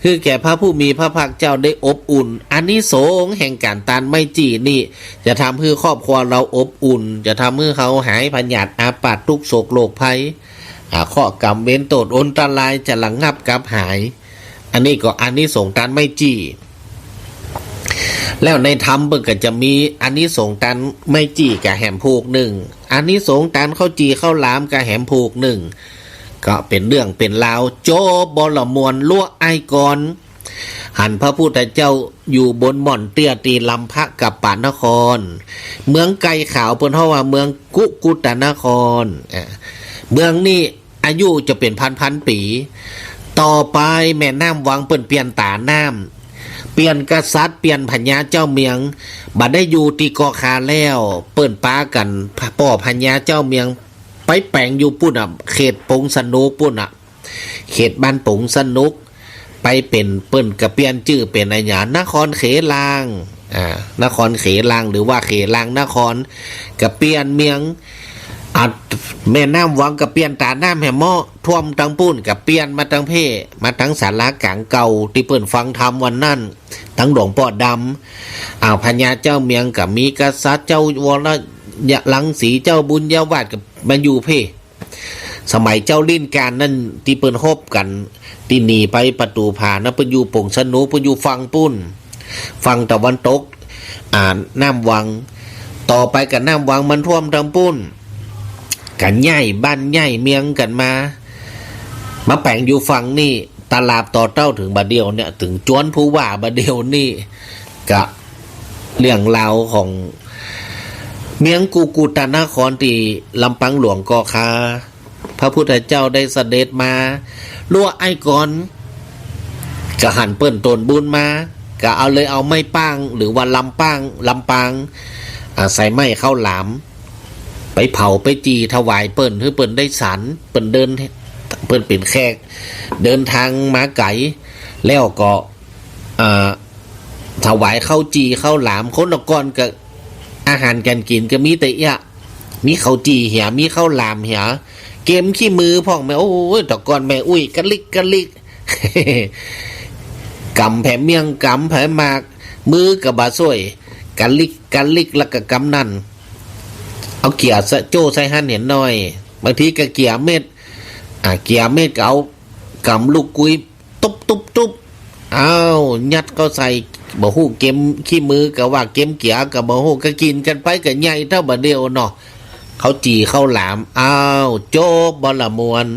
หื้อแก่พระผู้มีพระภาคเจ้าได้อบอุ่น อานิสงส์แห่งก๋านตานไม้จี้นี่ จะทำหื้อครอบครัวเฮาอบอุ่น จะทำหื้อเฮาหายพยาธิอาพาธทุกข์โศกโรคภัย อ่า เคราะห์กรรมเวรโต้ษอันตรายจะระงับกลับหาย อันนี้ก็อานิสงส์ตานไม้จี้ แล้วในธรรมเปิ้นก็จะมีอานิสงส์ตานไม้จี้กะแหมผูกนึ่ง อานิสงส์ตานข้าวจี่ข้าวหลามกะแหมผูกนึ่ง ก็เป๋นเรื่องเป๋นราว จบบ่ละม่วน ลัวอ้ายก่อน หันพระพุทธเจ้าอยู่บนหม่อนเตี้ยตี้ลำพะกัปปะนคร เมืองไก่ขาวเปิ้นฮ้องว่าเมืองกุกุตนคร อ่า เมืองนี้อายุจะเป๋นพันๆ ปี๋ ต่อไปแม่น้ำวังเปิ้นเปลี่ยนต๋าน้ำ เปลี่ยนกษัตริย์ เปลี่ยนพญาเจ้าเมือง บ่ได้อยู่ตี้ก่อข่าแล้ว เปิ้นปากั๋นป้อพญาเจ้าเมือง ไปแป๋งอยู่ปู๊นน่ะ เขตป๋งสนุกปู๊นน่ะ เขตบ้านป๋งสนุก ไปเป๋น เปิ้นก็เปลี่ยนจื้อเป๋นอะหยัง นครเขลาง อ่า นครเขลาง หรือว่าเขลางนคร ก็เปลี่ยนเมือง อ่า แม่น้ำวังก็เปลี่ยนต๋าน้ำแหมเมาะ ท่วมตังปู๊น ก็เปลี่ยนมาตังเพ มาตังศาลากลางเก่า ตี้เปิ้นฟังธรรมวันนั้น ตังหลวงป้อดำ อ้าว พญาเจ้าเมืองก็มีกษัตริย์ เจ้าวรรังสี เจ้าบุญยวาทก็มาอยู่เพ สมัยเจ้าลิ่นก๋านนั้น ตี้เปิ้นฮบกั๋น ตี้หนีไปประตู๋ผานะ เปิ้นอยู่ป๋งสนุก เปิ้นอยู่ฝั่งปู๊น ฝั่งตะวันตก อ่า น้ำวัง ต่อไปก็น้ำวังมันท่วมตังปู๊น ก็ย้ายบ้านย้ายเมืองกั๋นมา มาแป๋งอยู่ฝั่งนี้ ตลาดต่อเต้าเถิงบ่าเดี่ยวเนี่ย เถิงจวนผู้ว่าบ่าเดี่ยวนี้ ก็เรื่องราวของเมืองกุกุตนครตี้ลำปางหลวงก่อข่า พระพุทธเจ้าได้เสด็จมา ลัวไอ้ก่อน ก็หันเปิ้นโตนบุญมา ก็เอาเลยเอาไม้ป้าง หรือว่าลำป้าง ลำปาง อ่า ใส่ไม้ข้าวหลาม ไปเผาไปจี่ถวายเปิ้น หื้อเปิ้นได้ฉัน เปิ้นเดิน เปิ้นเป๋นแขก เดินทางมาไก๋ แล้วก็ อ่า ถวายข้าวจี่ข้าวหลาม คนแต่ก่อนก็ อาหารก๋านกิ๋นก็มีแต่เอี้ย มีข้าวจี่เหีย มีข้าวหลามเหีย เก็มขี้มือพ่องแม่ โอ้ย แต่ก่อนแม่อุ๊ยกะลิกกะลิก ก๋ำแผเมี่ยง ก๋ำแผหมาก มือก็บ่าซ่วย กะลิกกะลิก แล้วก็กำนั้น เอาเกี่ยโจ้ใส่หั้นเหียน้อย บางทีก็เกี่ยเม็ด อ่า เกี่ยเม็ดก็เอาก๋ำลูกกุย ตุ๊บตุ๊บตุ๊บ อ้าว ยัดเข้าใส่ บ่ฮู้เก็มขี้มือก็ว่าเก็มเกี่ยก็บ่ฮู้ ก็กิ๋นกั๋นไปก็ใหญ่เต้าบ่าเดี่ยวเนาะ ข้าวจี่ข้าวหลาม อ้าว จบบ่ละม่วน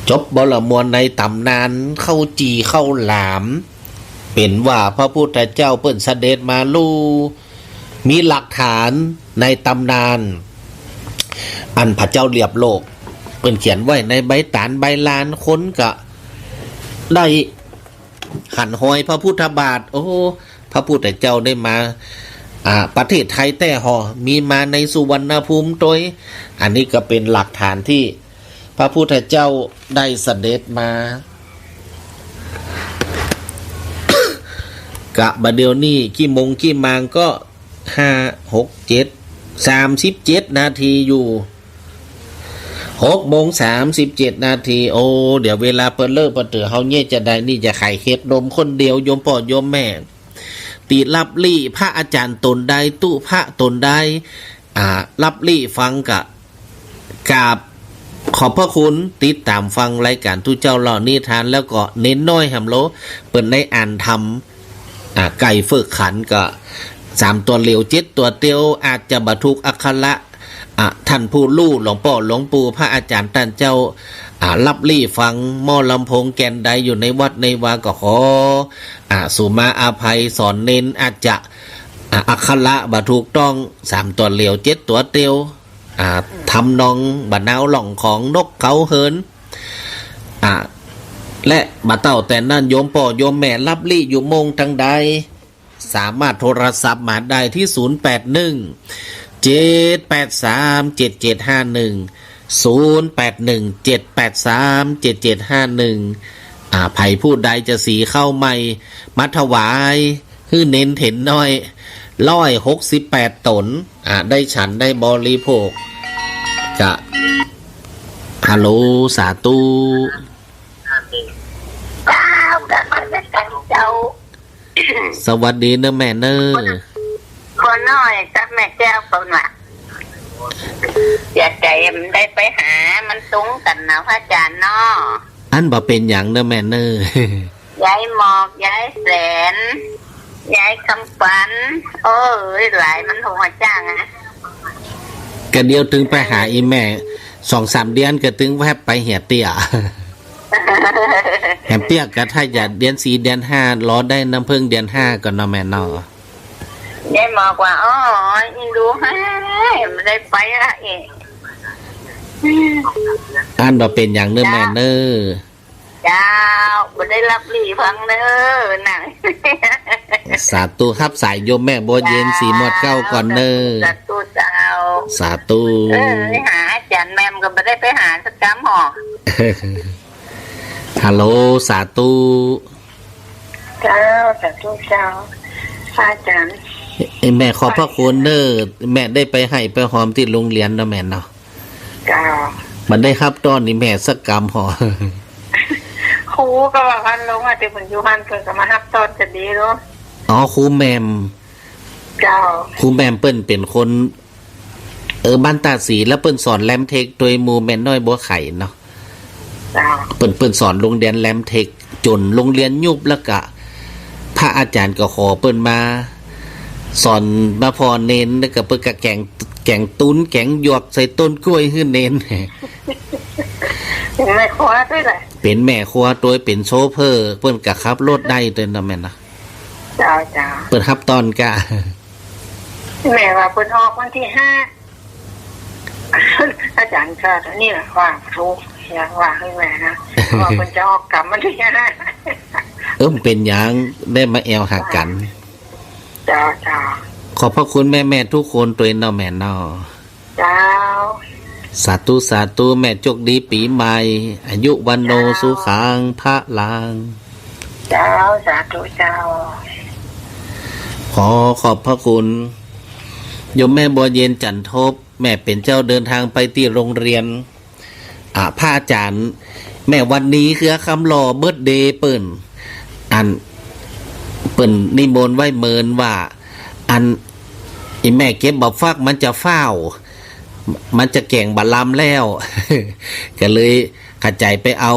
จบบ่ละม่วนในต๋ำนานข้าวจี่ข้าวหลาม เป๋นว่าพระพุทธเจ้าเปิ้นเสด็จมาลู่ มีหลักฐานในต๋ำนาน อันพระเจ้าเหลียบโลก เปิ้นเขียนไว้ในใบต๋านใบลาน คนก็ได้หันฮอยพระพุทธบาท โอ้ พระพุทธเจ้าได้มา อ่า ประเทศไทยแต๊ห่อ มีมาในสุวรรณภูมิตวย อันนี้ก็เป๋นหลักฐานตี้พระพุทธเจ้าได้เสด็จมา กะบ่าเดี่ยวนี้ กี่โมงกี่มางก็ ห้า หก เจ็ด สามสิบเจ็ดนาทีอยู่ หกโมงสามสิบเจ็ดนาที โอ้ เดี๋ยวเวลาเปิ้นเลิกเปิ้นเตื้อเฮาเนี่ยจะได้ นี่จะใค่เฮ็ดนมคนเดียว โยมป้อโยมแม่ ตี้ลับลี้พระอาจ๋ารย์ต๋นใด ตุ๊พระต๋นใด อ่า ลับลี้ฟังกะ กราบขอบพระคุณติดต๋ามฟังรายก๋านตุ๊เจ้าเล่านิทาน แล้วก็เณรน้อยหำโล เปิ้นได้อ่านธรรม อ่า ไก่เฟิกขันก็สามตั๋วเหลียวเจ็ดตั๋วเตียว อาจจะบ่ถูกอักขระ อ่า ต้านผู้ฮู้ หลวงป้อหลวงปู่พระอาจ๋ารย์ต้านเจ้า อ่า ลับลี้ฟังหม้อลำโพงแก่นใดอยู่ในวัดในวาก็ขอ อ่า สุมาอภัย สอนเณรอาจจะ อ่า อักขระบ่ถูกต้อง สามตั๋วเหลียวเจ็ดตั๋วเตียว อ่า ทำนองบ่นาวร้องของนกเขาเหิน อ่า และบ่าเต้าแต่นั้น โยมป้อโยมแม่ลับลี้อยู่โมงตังใด สามารถโทรศัพท์มาได้ตี้ ศูนย์แปดหนึ่ง เจ็ดแปดสาม เจ็ดเจ็ดห้าหนึ่ง ศูนย์แปดหนึ่ง เจ็ดแปดสาม เจ็ดเจ็ดห้าหนึ่ง อ่า ใผผู้ใดจะสีข้าวใหม่มาถวาย หื้อเณรเถนน้อย ร้อยหกสิบแปดต๋น อ่า ได้ฉันได้บริโภค กะ ฮัลโหล สาธุ เจ้า เจ้า สวัสดีเน้อแม่เน้อ ป้อน้อยกับแม่แก้วเปิ้นว่า เสียใจ๋บ่ได้ไปหา มันตรงกั๋นนะพระอาจ๋ารย์เนาะ อันบ่เป๋นหยังเน้อแม่เน้อ ยายหมอก ยายแสน ยายคำปัน โอ้ย หลายมันโหจ้างอะ กะเดี๋ยวตึงไปหาอี่แม่ สองสามเดือนกะตึงแวบไปเหียเตี้ย แหมเปียกกะถ้าจะเดือนสี่เดือนห้า รอได้น้ำเพิ่งเดือนห้าก่อนเนาะแม่เนาะ ยายหมอกว่า อ๋อ อีหนูเฮ้ย บ่ได้ไปละเอ๊ะ อันบ่เป๋นหยังเน้อแม่เน้อ เจ้า บ่ได้หลับหลีพังเน่อ นั่ง สาธุ ฮับสายโยมแม่บัวเย็น เจ้า ศรีหมวดเกล้าก่อนเน่อ สาธุเจ้า สาธุ เออ หาอาจ๋ารย์แหม่มก็บ่ได้ไปหาสักกำหรอก ฮัลโหล สาธุ เจ้า สาธุเจ้า พระอาจ๋ารย์ เอ้ย แม่ขอบพระคุณเน่อ แม่ได้ไปไห้ไปฮอมตี้โฮงเฮียนเนาะแม่เนาะ เจ้า บ่ได้ฮับต้อนอีแม่สักกำหรอก ครูก็ว่าหั้น ลงมาแต่เปิ้นอยู่หั้น เปิ้นก็มาฮับต้อนจะดีเนาะ อ๋อ ครูแหม่ม เจ้า ครูแหม่มเปิ้นเป๋นคน เออ บ้านต้าศรี แล้วเปิ้นสอนแลมเทคโดยหมู่แม่น้อยบัวไข่เนาะ เจ้า เปิ้น เปิ้นสอนโฮงเฮียนแลมเทค จ๋นโฮงเฮียนยุบ แล้วก็พระอาจ๋ารย์ก็ขอเปิ้นมาสอน มาผ่อเณร แล้วก็เปิ้นก็แก๋ง แก๋งตุ๊น แก๋งหยวกใส่ต้นกล้วยหื้อเณร เป๋นแม่ครัวตวยแหละ เป๋นแม่ครัวตวย เป๋นโชเฟอร์ เปิ้นก็ขับรถได้ตวยเนาะแม่เนาะ เจ้า เจ้า เปิ้นฮับต้อนกา แม่ว่าเปิ้นออกวันตี้ห้า อาจ๋ารย์ก็นี่แหละว่าถูก อยากว่าหื้อแม่นะ ว่าเปิ้นจะออกกำวันตี้ห้า เออ บ่เป๋นหยัง ได้มาแอ่วหากั๋น เจ้า เจ้า ขอบพระคุณแม่ๆ ทุกคนตวยเนาะแม่เนาะ เจ้า สาธุ สาธุ แม่โจคดีปี๋ใหม่ อายุ วัณโณ เจ้า สุขัง พลัง เจ้า สาธุเจ้า ขอขอบพระคุณ โยมแม่บัวเย็น จันทบ แม่เป๋นเจ้าเดินทางไปตี้โฮงเฮียน อ่า พระอาจ๋ารย์ แม่วันนี้เครือคำหล่อเบิร์ธเดย์เปิ้น อัน เปิ้นนิมนต์ไว้เมินว่า อัน อีแม่เก็บบ่าฟักมันจะฟ้าว มันจะแก๋งบ่าลำแล้ว ก็เลยขะใจ๋ไปเอา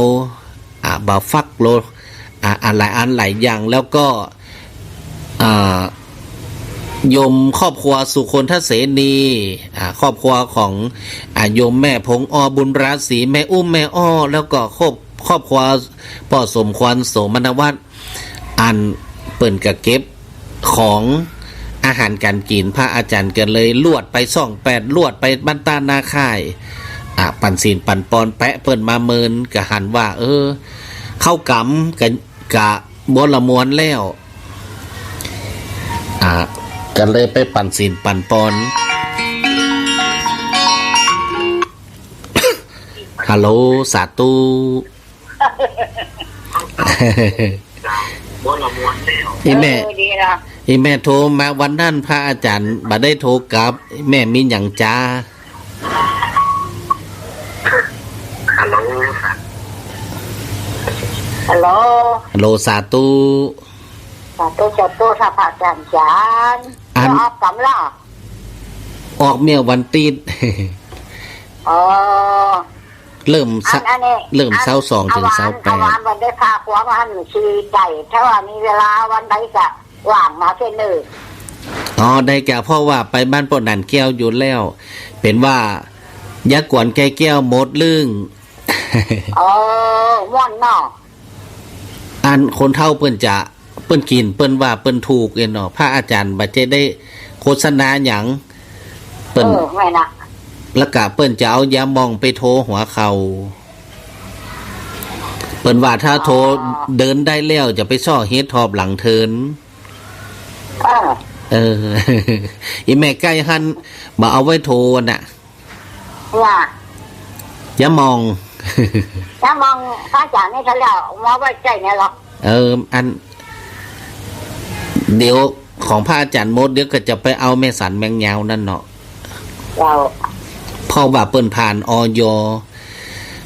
อ่า บ่าฟักโล อ่า อันหลายอันหลายอย่าง แล้วก็ อ่า โยมครอบครัวสุคนทเสนี อ่า ครอบครัวของ อ่า โยมแม่ผงอ้อ บุญราศี แม่อุ้ม แม่อ้อ แล้วก็ครอบ ครอบครัวป้อสมควร โสมนวัฒน์ อันเปิ้นก็เก็บของอาหารก๋านกิ๋น พระอาจ๋ารย์ก็เลยลวดไปซ่องแปด ลวดไปบ้านต้านาค่าย อ่า ปั๋นศีลปั๋นปอน แปะเปิ้นมาเมิน ก็หันว่า เออ เข้ากำ กะ กะบ่ละมวลแล้ว อ่า ก็เลยไปปั๋นศีลปั๋นปอน ฮัลโหล สาธุ อีแม่ เออ ดีละ อีแม่โทรมาวันนั้น พระอาจ๋ารย์บ่ได้โทรกลับ แม่มีหยังจา ฮัลโหล ฮัลโหล ฮัลโหล สาธุ สาธุ สาธุ พระอาจ๋ารย์ อัน จะออกกำละ ออกเมื่อวันติ๊ด อ๋อ เริ่มซะ อัน อันนี้ เริ่ม อัน ซาวสอง เถิง อาวาน ซาวแปด อาวานวันได้พาผัวมาหันสี่ใจ๋ ถ้าว่ามีเวลาวันใดจะว่างมาเส้นหนึ่ง อ๋อ ได้กะ เพราะว่าไปบ้านป้อหนานแก้วอยู่แล้ว เป๋นว่า ยาก๋วนไก่แก้วหมดลึ้ง เออ ม่วนเนาะ อันคนเฒ่าเปิ้นจะ เปิ้นกิ๋น เปิ้นว่าเปิ้นถูกเองเนาะ พระอาจ๋ารย์บ่ใจ้ได้โฆษณาหยัง เปิ้น เออ แม่นนะ แล้วกะเปิ้นจะเอายาหม่องไปโทหัวเข่า เปิ้นว่าถ้าโท อ๋อ เดินได้แล้วจะไปซ้อเฮ็ดหอบหลังเถิน เออ เออ อีแม่ใก้หั้น บ่เอาไว้โทน่ะ ว่า ยาหม่อง ยาหม่อง พระอาจ๋ารย์นี่เขาเรียกว่าไว้ใจ้เนี่ยเหรอ เออ อัน เดี๋ยวของพระอาจ๋ารย์หมด เดี๋ยวก็จะไปเอาแม่สันแมงยาวนั่นเนาะ เจ้า เพราะว่าเปิ้นผ่าน อย.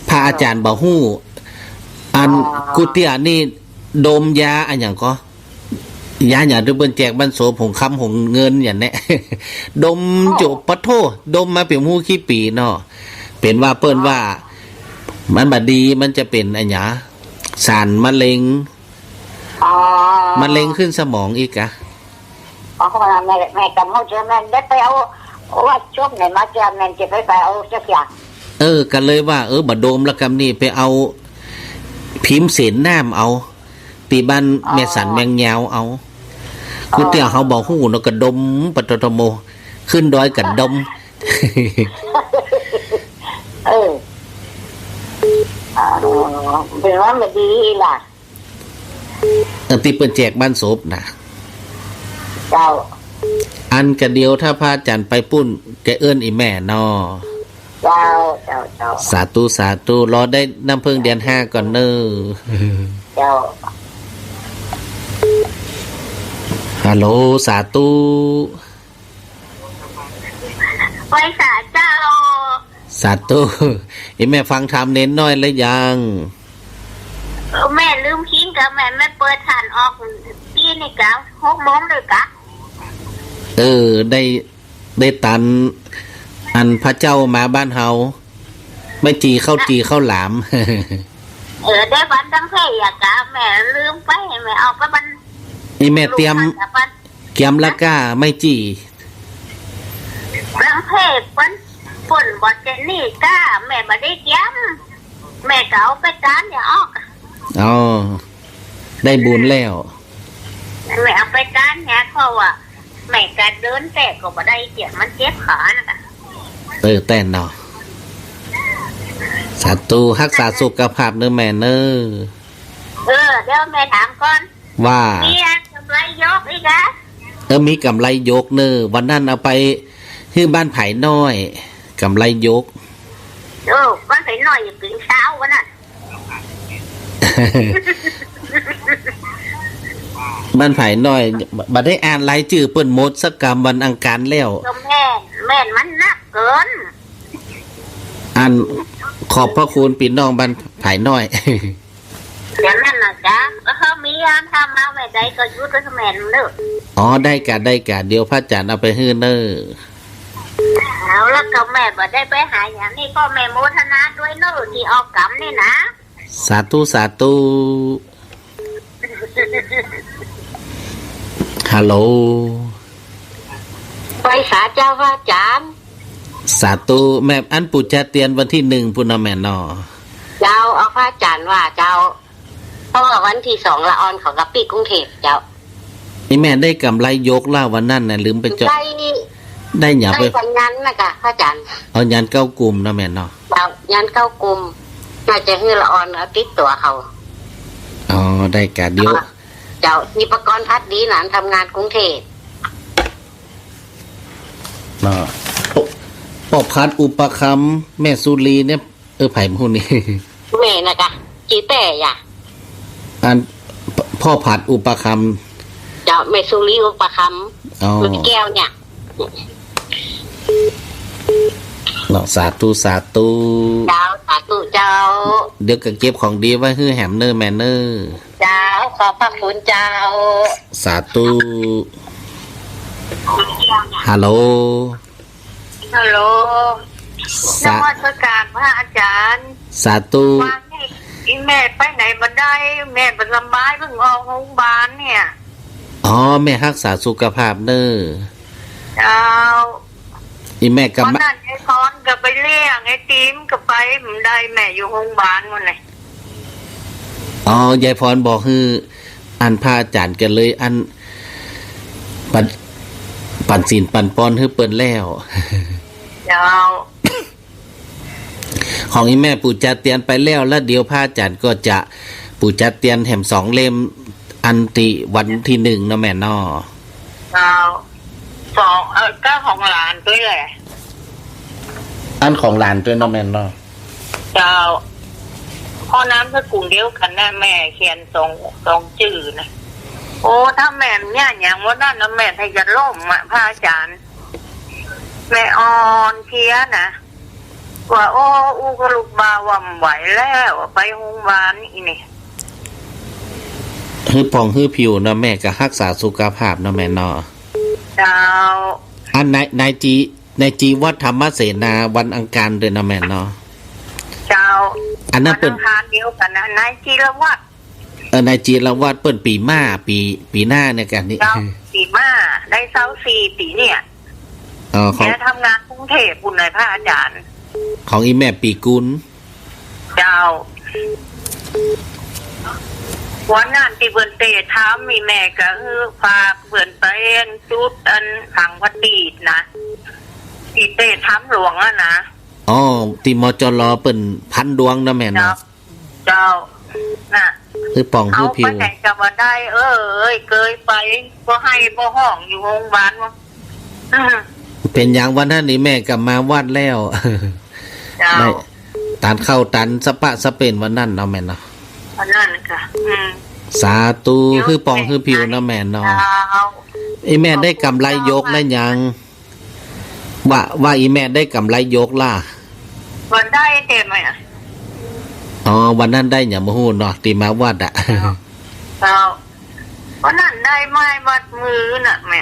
พระอาจ๋ารย์บ่ฮู้ อัน อ๋อ กู้เตื้อนี่ดมยาอะหยังก่อ ยาหยังตี้เปิ้นแจกบ้านโส ผงคำผงเงินหยังแหนะ ดม อ๋อ จุ ปะโท้ ดมมาเป๋นฮู้กี่ปี๋เนาะ เป๋นว่าเปิ้นว่า มันบ่ดี มันจะเป๋นอะหยัง สารมะเร็ง อ๋อ มะเร็งขึ้นสมองอีกอะ อ๋อ แม่ แม่จำบ่ได้ แม่ได้ไปเอา ว่าจบไหนมา จะแม่จะไป ไปเอาจักอย่าง เออ ก็เลยว่า เออ บ่ดมละกำนี้ ไปเอาพิมเสนน้ำเอา ตี้บ้าน อ๋อ แม่สันแมงยาวเอา อ๋อ กู้เตื้อเฮาบ่ฮู้เนาะ ก็ดม ปะโตโตโม ขึ้นดอยก็ดม เออ เออ เป๋นว่าบ่ดีล่ะ เออ ตี้เปิ้นแจกบ้านศพน่ะ เจ้า อันกะเดี๋ยวถ้าพระอาจารย์ไปปุ้น จะเอิ้นอี่แม่เนาะ เจ้า เจ้า เจ้า สาธุ สาธุ รอได้น้ำเพิ่งเดือนห้าก่อนเน่อ เจ้า ฮัลโหล สาธุ ไหว้สาเจ้า สาธุ อี่แม่ฟังธรรมเณรน้อยแล้วยัง แม่ลืมคิงกา แม่ แม่เปิดถ่านออกตี้นี่กา หกโมงเลยกา เออ ได้ ได้ตัน อันพระเจ้ามาบ้านเฮา แม่จี่ข้าวจี่ข้าวหลาม เออ ได้บันตังเพยอะกา แม่ลืมไป แม่ออกไปบัน อี่แม่เตรียม ลูกค้าบัน เกียมละก้า แม่จี่ ตังเพยเปิ้น เปิ้นบ่เจนนี่ก้า แม่บ่ได้เกียม แม่ก็เอาไปตานเนี่ยออก อ๋อ ได้บุญแล้ว แม่เอาไปตานเนี่ย เพราะว่าแม่ก็เดินแต่ก็บ่ได้เกียม มันเจ็บขานะกา เออ แต๊นเนาะ สาธุ ฮักษาสุขภาพเน่อแม่เน่อ เออ เดี๋ยวแม่ถามก่อน ว่า มีกำไรยกอีกอะ เออ มีกำไรยกเน่อ วันนั้นเอาไปหื้อบ้านผายน้อย กำไรยก โอ้ บ้านผายน้อยอยู่ตื่นเช้าวันนั้น บ้านผายน้อย บ่ได้อ่านรายจื้อเปิ้นหมดสักกำ วันอังคารแล้ว ก็แม่น แม่นมันนักเกิน อันขอบพระคุณพี่น้องบ้านผายน้อย เดี๋ยวนั้นนะจ๊ะ เออ มียามทำมาแม่ใดก็หยุดไว้กับแม่เด้อ อ๋อ ได้กะ ได้กะ เดี๋ยวพระอาจารย์เอาไปหื้อเน่อ เอา แล้วก็แม่บ่ได้ไปหาอย่างนี้ ก็แม่โมทนาด้วยเน่อ ตี้ออกกำนี่นะ สาธุ สาธุ ฮัลโหล ไหว้สาเจ้าพระอาจารย์ สาธุ แม่ อันปู๋จาเตียนวันตี้นึ่งปู้นเนาะแม่เนาะ เจ้า เอาพระอาจารย์ว่าเจ้า เพราะว่าวันตี้สองละอ่อนเขาก็ปี้กรุงเทพฯ เจ้า อี่แม่ได้กำไรยกแล้ววันนั้นน่ะ ลืมไปเจาะ ได้ ได้หยังไป ได้วันนั้นนะกา พระอาจารย์ เอาหยันเก้ากุมเนาะแม่เนาะ เจ้า หยันเก้ากุม น่าจะหื้อละอ่อนเอาติดตั๋วเขา อ๋อ ได้กะ เดี๋ยว เจ้า มีประกรณ์พัดดีหนานทำงานกรุงเทพฯ เนาะ ป้อ ป้อพัดอุปคัมภ์ แม่สุรีเนี่ย เออ ใผผู้นี้ แม่นะกา จี๋แต้ยะ อัน พ่อพัดอุปคัมภ์ เจ้า แม่สุรีอุปคัมภ์ อ๋อ แม่แก้วเนี่ย เนาะ สาธุ สาธุ เจ้า สาธุเจ้า เดี๋ยวก็เก็บของดีไว้หื้อแหมเน่อแม่เน่อ เจ้า ขอบพระคุณเจ้า สาธุ ฮัลโหล ฮัลโหล สา นมัสการพระอาจารย์ สาธุ วันนี้อีแม่ไปไหนบ่ได้ แม่บ่สบาย เพิ่งออกโรงพยาบาลเนี่ย อ๋อ แม่ฮักษาสุขภาพเน่อ เจ้า อี่แม่ก็ วันนั้นยายพรก็ไปเลี้ยงไอ้ติมก็ไปบ่ได้ แม่อยู่โรงพยาบาลหมดเลย อ๋อ ยายพรบอกหื้อ อันพระอาจารย์ก็เลย อัน ปัน ปันศีลปันปอนหื้อเปิ้นแล้ว เจ้า ของอี่แม่ปู๋จาเตียนไปแล้ว แล้วเดี๋ยวพระอาจารย์ก็จะปู๋จาเตียนแหมสองเล่ม อันตี้วันตี้นึ่งเนาะแม่เนาะ เจ้า สอง เออ ก็ของหลานด้วยแหละ อันของหลานด้วยเนาะแม่เนาะ เจ้า เพราะนามสกุลเดียวกันนะ แม่เขียนสอง สองจื้อนะ โอ้ ถ้าแม่นเนี่ย อย่างวันนั้นนะ แม่ถ้าจะล้มอะ พระอาจารย์ แม่อ่อนเพลียนะ ว่า โอ้ อู้กับลูกบ่าวว่าบ่ไหวแล้ว ไปโรงพยาบาลอีนี่ หื้อผ่องหื้อผิวเนาะ แม่ก็ฮักษาสุขภาพเนาะแม่เนาะ เจ้า อันนาย นายจี นายจีวัดธรรมเสนาวันอังคารด้วยเนาะแม่เนาะ เจ้า อันนั้นเปิ้น วันอังคารเดียวกันนะ นายจีรวัฒน์ เออ นายจีรวัฒน์เปิ้นปี๋ม้า ปี๋ ปี๋หน้าเนี่ยกันนี่ เจ้า ปี๋ม้า ได้ซาวสี่ปี๋เนี่ย อ๋อ ของ แกทำงานกรุงเทพฯ ปุ้นนายพระอาจารย์ ของอี่แม่ปี๋กุล เจ้า วันนั้นตี้เปิ้นเตะถามอี่แม่ก็หื้อฝากเปิ้นไปจุดอันสังวาตีดนะ ตี้เตะถ้ำหลวงอะนะ อ๋อ ตี้ มจร. เปิ้นพันดวงนะแม่เนาะ เจ้า เจ้า น่ะ หื้อป่องหื้อผิว เอาไปไหนก็บ่ได้ เอ้ย เกยไป บ่ไห้บ่ฮ้องอยู่โฮงบาลวะ เป๋นหยังวันนั้นนี่แม่ก็มาวัดแล้ว เจ้า ได้ตานเข้าตานสะปะสะเป๋นวันนั้นเนาะแม่เนาะ วันนั้นค่ะ อืม สาธุ หื้อป่องหื้อผิวเนาะแม่เนาะ เจ้า อีแม่ได้ก๋ำไรยกแล้วยัง ว่า ว่าอีแม่ได้ก๋ำไรยกล่ะ บ่ได้แต่แม่ อ๋อ วันนั้นได้หยังบ่ฮู้เนาะ ตี้มาวัดอะ เจ้า วันนั้นได้ไม้วัดมือน่ะแม่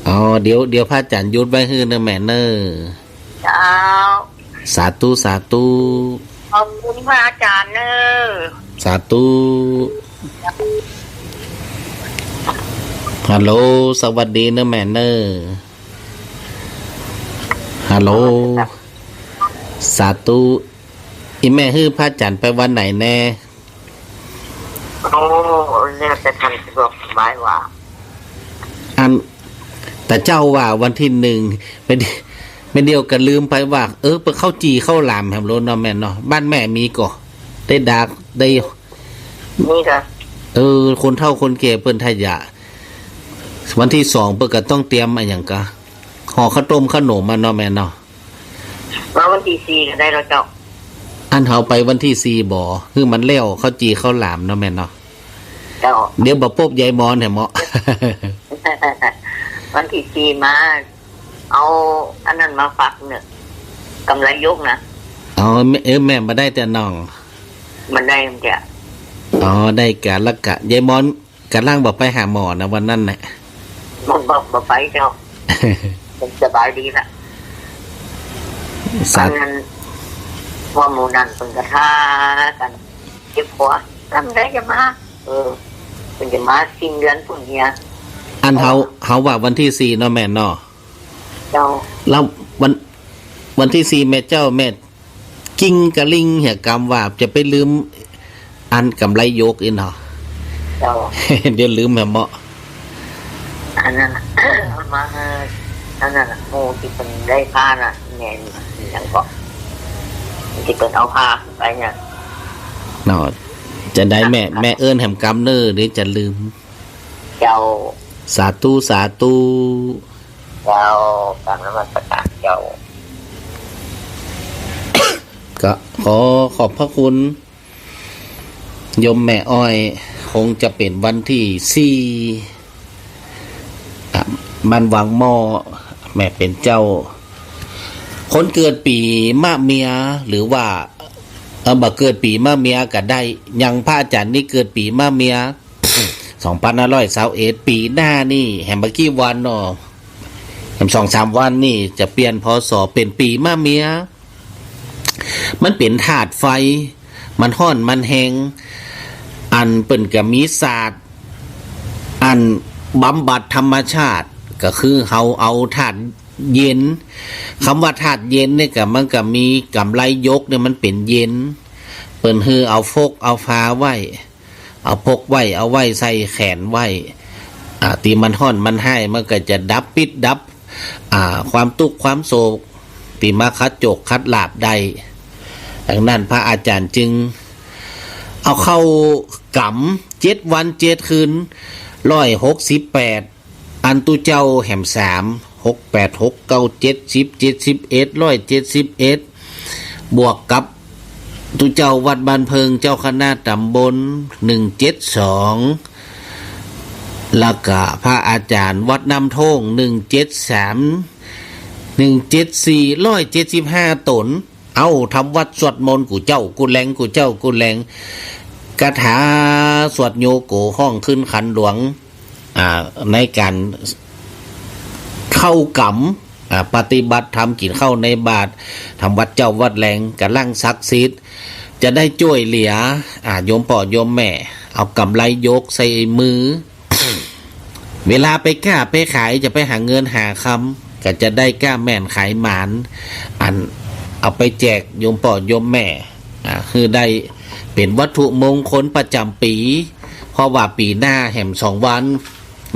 อ๋อ เดี๋ยว เดี๋ยวพระอาจารย์หยุดไว้หื้อเน่อแม่เน่อ เจ้า สาธุ สาธุ ขอบคุณพระอาจารย์เน่อ สาธุ ฮัลโหล สวัสดีเน่อแม่เน่อ ฮัลโหล สาธุ อีแม่หื้อพระอาจารย์ไปวันไหนแน่ โอ้ แล้วแต่ท่านสะดวกสบายว่า อัน แต่เจ้าว่าวันตี้นึ่ง แม่ แม่เดี่ยวก็ลืมไปว่า เออ เปิ้นเข้าจี่เข้าหลามแหมโลดเนาะแม่เนาะ บ้านแม่มีก่อ ได้ดาก ได้ มีค่ะ เออ คนเฒ่าคนแก่เปิ้นถ้าอยาก วันตี้สองเปิ้นก็ต้องเตรียมอะหยังกะ ห่อข้าวต้มข้าวหนมมาเนาะแม่เนาะ มาวันตี้สี่ก็ได้แล้วเจ้า อันเฮาไปวันตี้สี่บ่ หื้อมันแล้วเข้าจี่เข้าหลามเนาะแม่เนาะ เจ้า เดี๋ยวบ่ปบยายมอนแหมเหมาะ วันตี้สี่มา เอาอันนั้นมาฝากเน่อ ก๋ำไรยกนะ อ๋อ แม่ เออ แม่บ่ได้แต่น้อง บ่ได้มันจะ อ๋อ ได้กะละกะ ยายมอน ก๋ำลังบ่ไปหาหมอนะวันนั้นน่ะ บ่ บ่ บ่ไปเจ้า มันสบายดีละ สา อันนั้น ว่าหมู่นั้นเปิ้นก็ท้ากั๋น เจ็บหัว ลำใดจะมา เออ เปิ้นจะมาสิ้นเดือนพุ้นเหีย อันเฮา เฮาว่าวันตี้สี่เนาะแม่เนาะ เจ้า แล้ววัน วันตี้สี่แม่เจ้าแม่ กิ้งกะลิงเหียกำว่าจะไปลืม อันก๋ำไรยกอี้เนาะ เจ้า เดี๋ยวลืมแหมเหมาะ อันนั้นน่ะ มา อันนั้นน่ะ หมู่ตี้เปิ้นได้ผ้าน่ะ แม่นหยังก็ ตี้เปิ้นเอาผ้าไปเนี่ย เนาะ จะได้แม่ แม่เอิ้นแหมกำเน่อ เดี๋ยวจะลืม เจ้า สาธุ สาธุ เจ้า กราบนมัสการเจ้า ก็ขอขอบพระคุณ โยมแม่อ้อย คงจะเป๋นวันตี้สี่ อ่ะ บ้านวังหม้อ แม่เป๋นเจ้า คนเกิดปี๋มะเมีย หรือว่า เอ่อ บ่เกิดปี๋มะเมียก็ได้ อย่างพระอาจารย์นี่เกิดปี๋มะเมีย สองพันห้าร้อยซาวเอ็ด ปี๋หน้านี่ แหมบ่กี่วันเนาะ แหมสองสามวันนี่จะเปลี่ยน พ.ศ. เป๋นปี๋มะเมีย มันเป๋นธาตุไฟ มันฮ้อน มันแฮง อันเปิ้นก็มีศาสตร์ อันบำบัดธรรมชาติ ก็คือเฮาเอาธาตุเย็น กำว่าธาตุเย็นนี่ก็ มันก็มีก๋ำไรยกนี่มันเป๋นเย็น เปิ้นหื้อเอาฟกเอาฟาไว้ เอาพกไว้ เอาไว้ใส่แขนไว้ อ่า ตี้มันฮ้อนมันฮ้าย มันก็จะดับปิดดับ อ่า ความตุ๊กข์ความโศก ตี้มาขัดโจคขัดลาภได้ ดังนั้นพระอาจารย์จึง เอาเข้ากำเจ็ดวันเจ็ดคืน ร้อยหกสิบแปด อันตุ๊เจ้าแหมสาม หกแปด หกเก้า เจ็ดสิบ เจ็ดสิบเอ็ด ร้อยเจ็ดสิบเอ็ด บวกกับตุ๊เจ้าวัดบ้านเพิง เจ้าคณะต๋ำบล หนึ่งเจ็ดสอง แล้วก็พระอาจารย์วัดน้ำโท่ง หนึ่งเจ็ดสาม หนึ่งเจ็ดสี่ ร้อยเจ็ดสิบห้าต๋น เอ้า ทำวัตรสวดมนต์กู้เจ้ากู้แลง กู้เจ้ากู้แลง คาถาสวดโยโกฮ้องขึ้นขันหลวง อ่า ในก๋านเข้ากำ อ่า ปฏิบัติธรรม กิ๋นข้าวในบาตร ทำวัตรเจ๊าวัตรแลง ก๋ำลังศักดิ์สิทธิ์ จะได้จ้วยเหลือ อ่า โยมป้อโยมแม่ เอาก๋ำไรยกใส่มือ เวลาไปก้าไปขาย จะไปหาเงินหาคำ ก็จะได้ก้าแม่นขายหมาน อันเอาไปแจกโยมป้อโยมแม่ อ่า คือได้เป๋นวัตถุมงคลประจ๋ำปี๋ เพราะว่าปี๋หน้าแหมสองวัน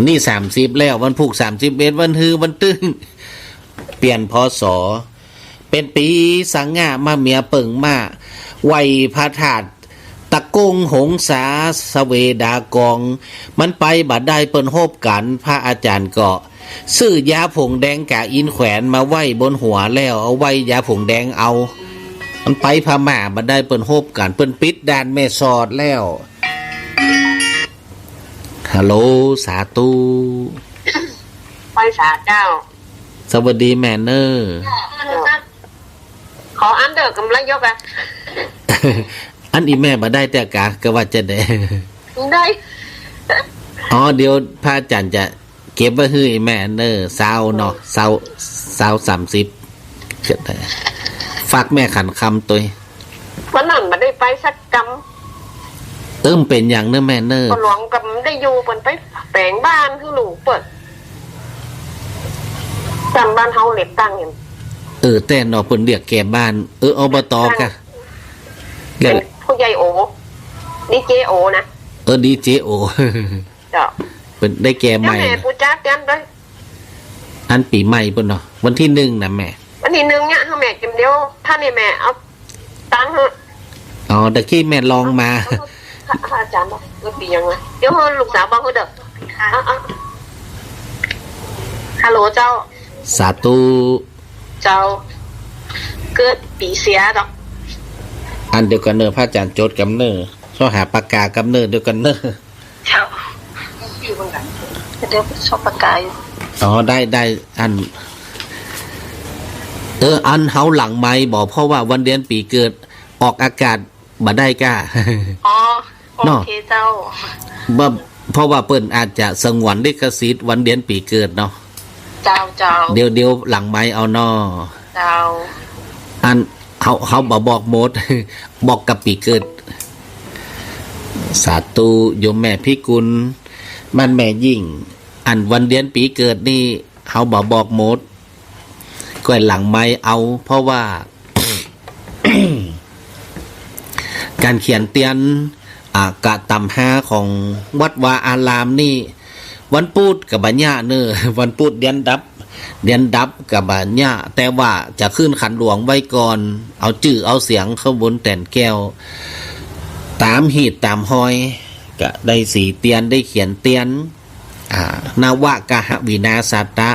นี่สามสิบแล้ว วันพูกสามสิบเอ็ด วันฮือ วันตึง เปลี่ยน พ.ศ. เป๋นปี๋สง่ามะเมียเปิงมา ไหว้พระธาตุ ตะกงหงสา สะเวดากอง มันไปบ่ได้เปิ้นฮบกั๋น พระอาจ๋ารย์ก็ซื้อยาผงแดงก๋าอินแขวนมาไว้บนหัวแล้ว เอาไว้ยาผงแดงเอา มันไปพม่าบ่ได้เปิ้นฮบกั๋น เปิ้นปิดด่านแม่สอดแล้ว ฮัลโหล สาธุ ไหว้สาเจ้า สวัสดีแม่เน่อ ขออันเดียวกับละยกอะ อันอี่แม่บ่ได้แต่กา ก็ว่าจะได้ ได้ อ๋อ เดี๋ยวพระอาจ๋ารย์จะเก็บไว้หื้ออี่แม่เน่อ ซาวเนาะ ซาว ซาวสามสิบ ก็ได้ ฝากแม่ขันคำตวย วันนั้นบ่ได้ไปสักกำ เอิ้มเป๋นหยังเน่อแม่เน่อ พ่อหลวงก็บ่ได้อยู่ เปิ้นไปแป๋งบ้านหื้อลูกเปิ้น จำบ้านเฮาเลือกตั้งเห็น เออ แต่เนาะ เปิ้นเรียกแก่บ้าน เออ อบต กะ เรียก เป๋นผู้ใหญ่โอ ดีเจโอนะ เออ ดีเจโอ เจ้า เปิ้นได้แก่ใหม่ เดี๋ยวแม่ปู๋จ๋าเตียนไป อันปี๋ใหม่ปู้นเนาะ วันตี้นึ่งนะแม่ วันตี้นึ่งเนี่ย หื้อแม่กิ๋มเดียว ถ้านี่แม่เอาตังค์หื้อ อ๋อ ตะกี้แม่ลองมา พระอาจ๋ารย์บอกว่าปี๋หยังวะ เดี๋ยวหื้อลูกสาวบอกหื้อเด้อ อ่ะ อ่ะ ฮัลโหลเจ้า สาธุ เจ้า เกิดปี๋เสียดอก อันเดียวกั๋นเน่อ พระอาจ๋ารย์จดกำเน่อ ซอหาปากกากำเน่อ เดียวกั๋นเน่อ เจ้า เดี๋ยวซอปากกาอยู่ อ๋อ ได้ ได้ อัน เออ อันเฮาหลังไมค์บ่ เพราะว่าวันเดือนปี๋เกิดออกอากาศบ่ได้ก้า อ๋อ โอเคเจ้า ว่า เพราะว่าเปิ้นอาจจะสงวนลิขสิทธิ์วันเดือนปี๋เกิดเนาะ เจ้า เจ้า เดี๋ยว เดี๋ยวหลังไมค์เอาเนาะ เจ้า อัน เฮา เฮาบ่บอกหมด บอกกับปี๋เกิด สาธุ โยมแม่พิกุล บ้านแม่ยิ่ง อันวันเดือนปี๋เกิดนี่ เฮาบ่บอกหมด ก้อยหลังไมค์เอา เพราะว่า ก๋านเขียนเตียน อ่า กะต๋ามฮาของวัดวาอารามนี่ วันปู๊ดกะบ่เยียะเน่อ วันปู๊ดเตียนดับ เตียนดับกะบ่เยียะ แต่ว่าจะขึ้นขันหลวงไว้ก่อน เอาจื้อเอาเสียงเข้าบนแตนแก้ว ต๋ามหีดต๋ามฮอย กะได้สีเตียน ได้เขียนเตียน อ่า นวะกะหะวินาศาตะ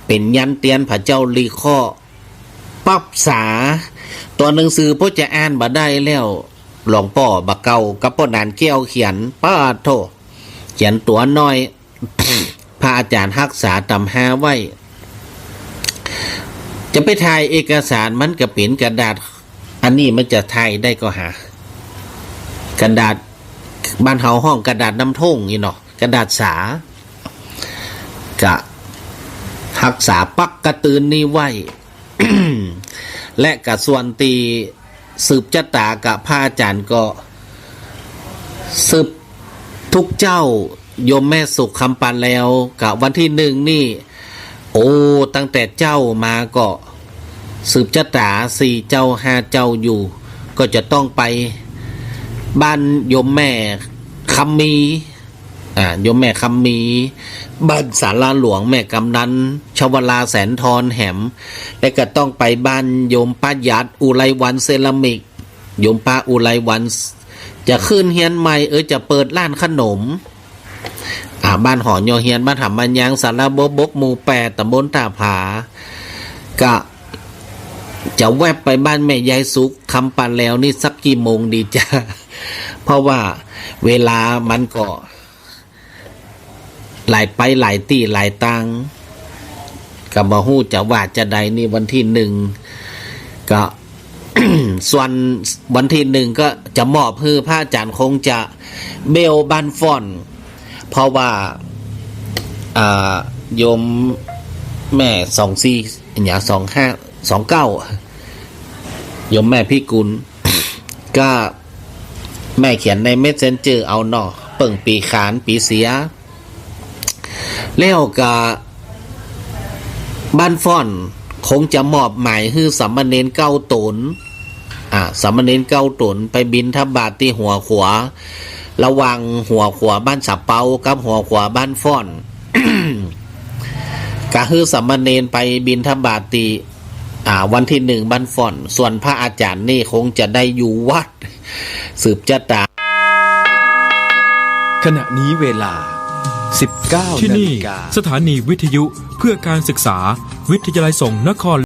เป๋นยันเตียนผะเจ้าลีเคราะห์ ปั๊บสา ตั๋วหนังสือป้อจะอ่านบ่ได้แล้ว หลวงป้อบ่าเก่ากับป้อหนานแก้วเขียน ป๊าดโธ่ เขียนตั๋วน้อย พระอาจ๋ารย์ฮักษาต๋ามฮาไว้ จะไปถ่ายเอกสารมันกะเป๋นกระดาษ อันนี้มันจะถ่ายได้ก็หา กระดาษ บ้านเฮาฮ้องกระดาษนำถ้งนี่เนาะ กระดาษสา กะฮักษาปักกะตือนนี้ไว้ และกะส่วนตี้สืบจะต๋ากับพระอาจ๋ารย์ก็ สืบทุกเจ้า โยมแม่สุขคำปานแล้ว กะวันตี้นึ่งนี่ โอ้ ตั้งแต่เจ๊ามาก็สืบจะต๋าสี่เจ้าห้าเจ้าอยู่ ก็จะต้องไปบ้านโยมแม่คำมี อ่า โยมแม่คำมี บ้านศาลาหลวงแม่กำนัน ชวลาแสนทรแหม และก็ต้องไปบ้านโยมป้าหยัด อุไรวรรณเซรามิก โยมป้าอุไรวรรณ จะขึ้นเฮียนใหม่ เออ จะเปิดร้านขนม อ่า บ้านหอยอเฮียน บ้านหำมะยาง สาราบัวบก หมู่แปด ตำบลต้าผา กะจะแวบไปบ้านแม่ยายสุขคำปานแล้วนี่สักกี่โมงดีจ๊ะ เพราะว่าเวลามันก็ หลายไปหลายตี้หลายตาง ก็บ่ฮู้จะว่าจะใดนี่วันตี้นึ่ง ก็ ส่วนวันตี้นึ่งก็จะมอบหื้อพระอาจ๋ารย์คงจะเบลบ้านฟ้อน เพราะว่า อ่า โยมแม่สองสี่ เนี่ย สองห้า สองเก้า โยมแม่พิกุล ก็แม่เขียนในเมสเซนเจอร์เอาเนาะ เปิ้งปีขานปีเสีย แล้วก็บ้านฟ้อนคงจะมอบหมายหื้อสามเณรเก้าต๋น อ่า สามเณรเก้าต๋นไปบิณฑบาตตี้หัวขัว ระหว่างหัวขัวบ้านสะเปากับหัวขัวบ้านฟ้อน ก็หื้อสามเณรไปบิณฑบาตตี้ อ่า วันตี้หนึ่งบ้านฝ่อน ส่วนพระอาจ๋ารย์นี่คงจะได้อยู่วัด สืบจะต๋า ขณะนี้เวลา สิบเก้า ที่นี่ นาฬิกา สถานีวิทยุเพื่อการศึกษา วิทยาลัยสงฆ์นคร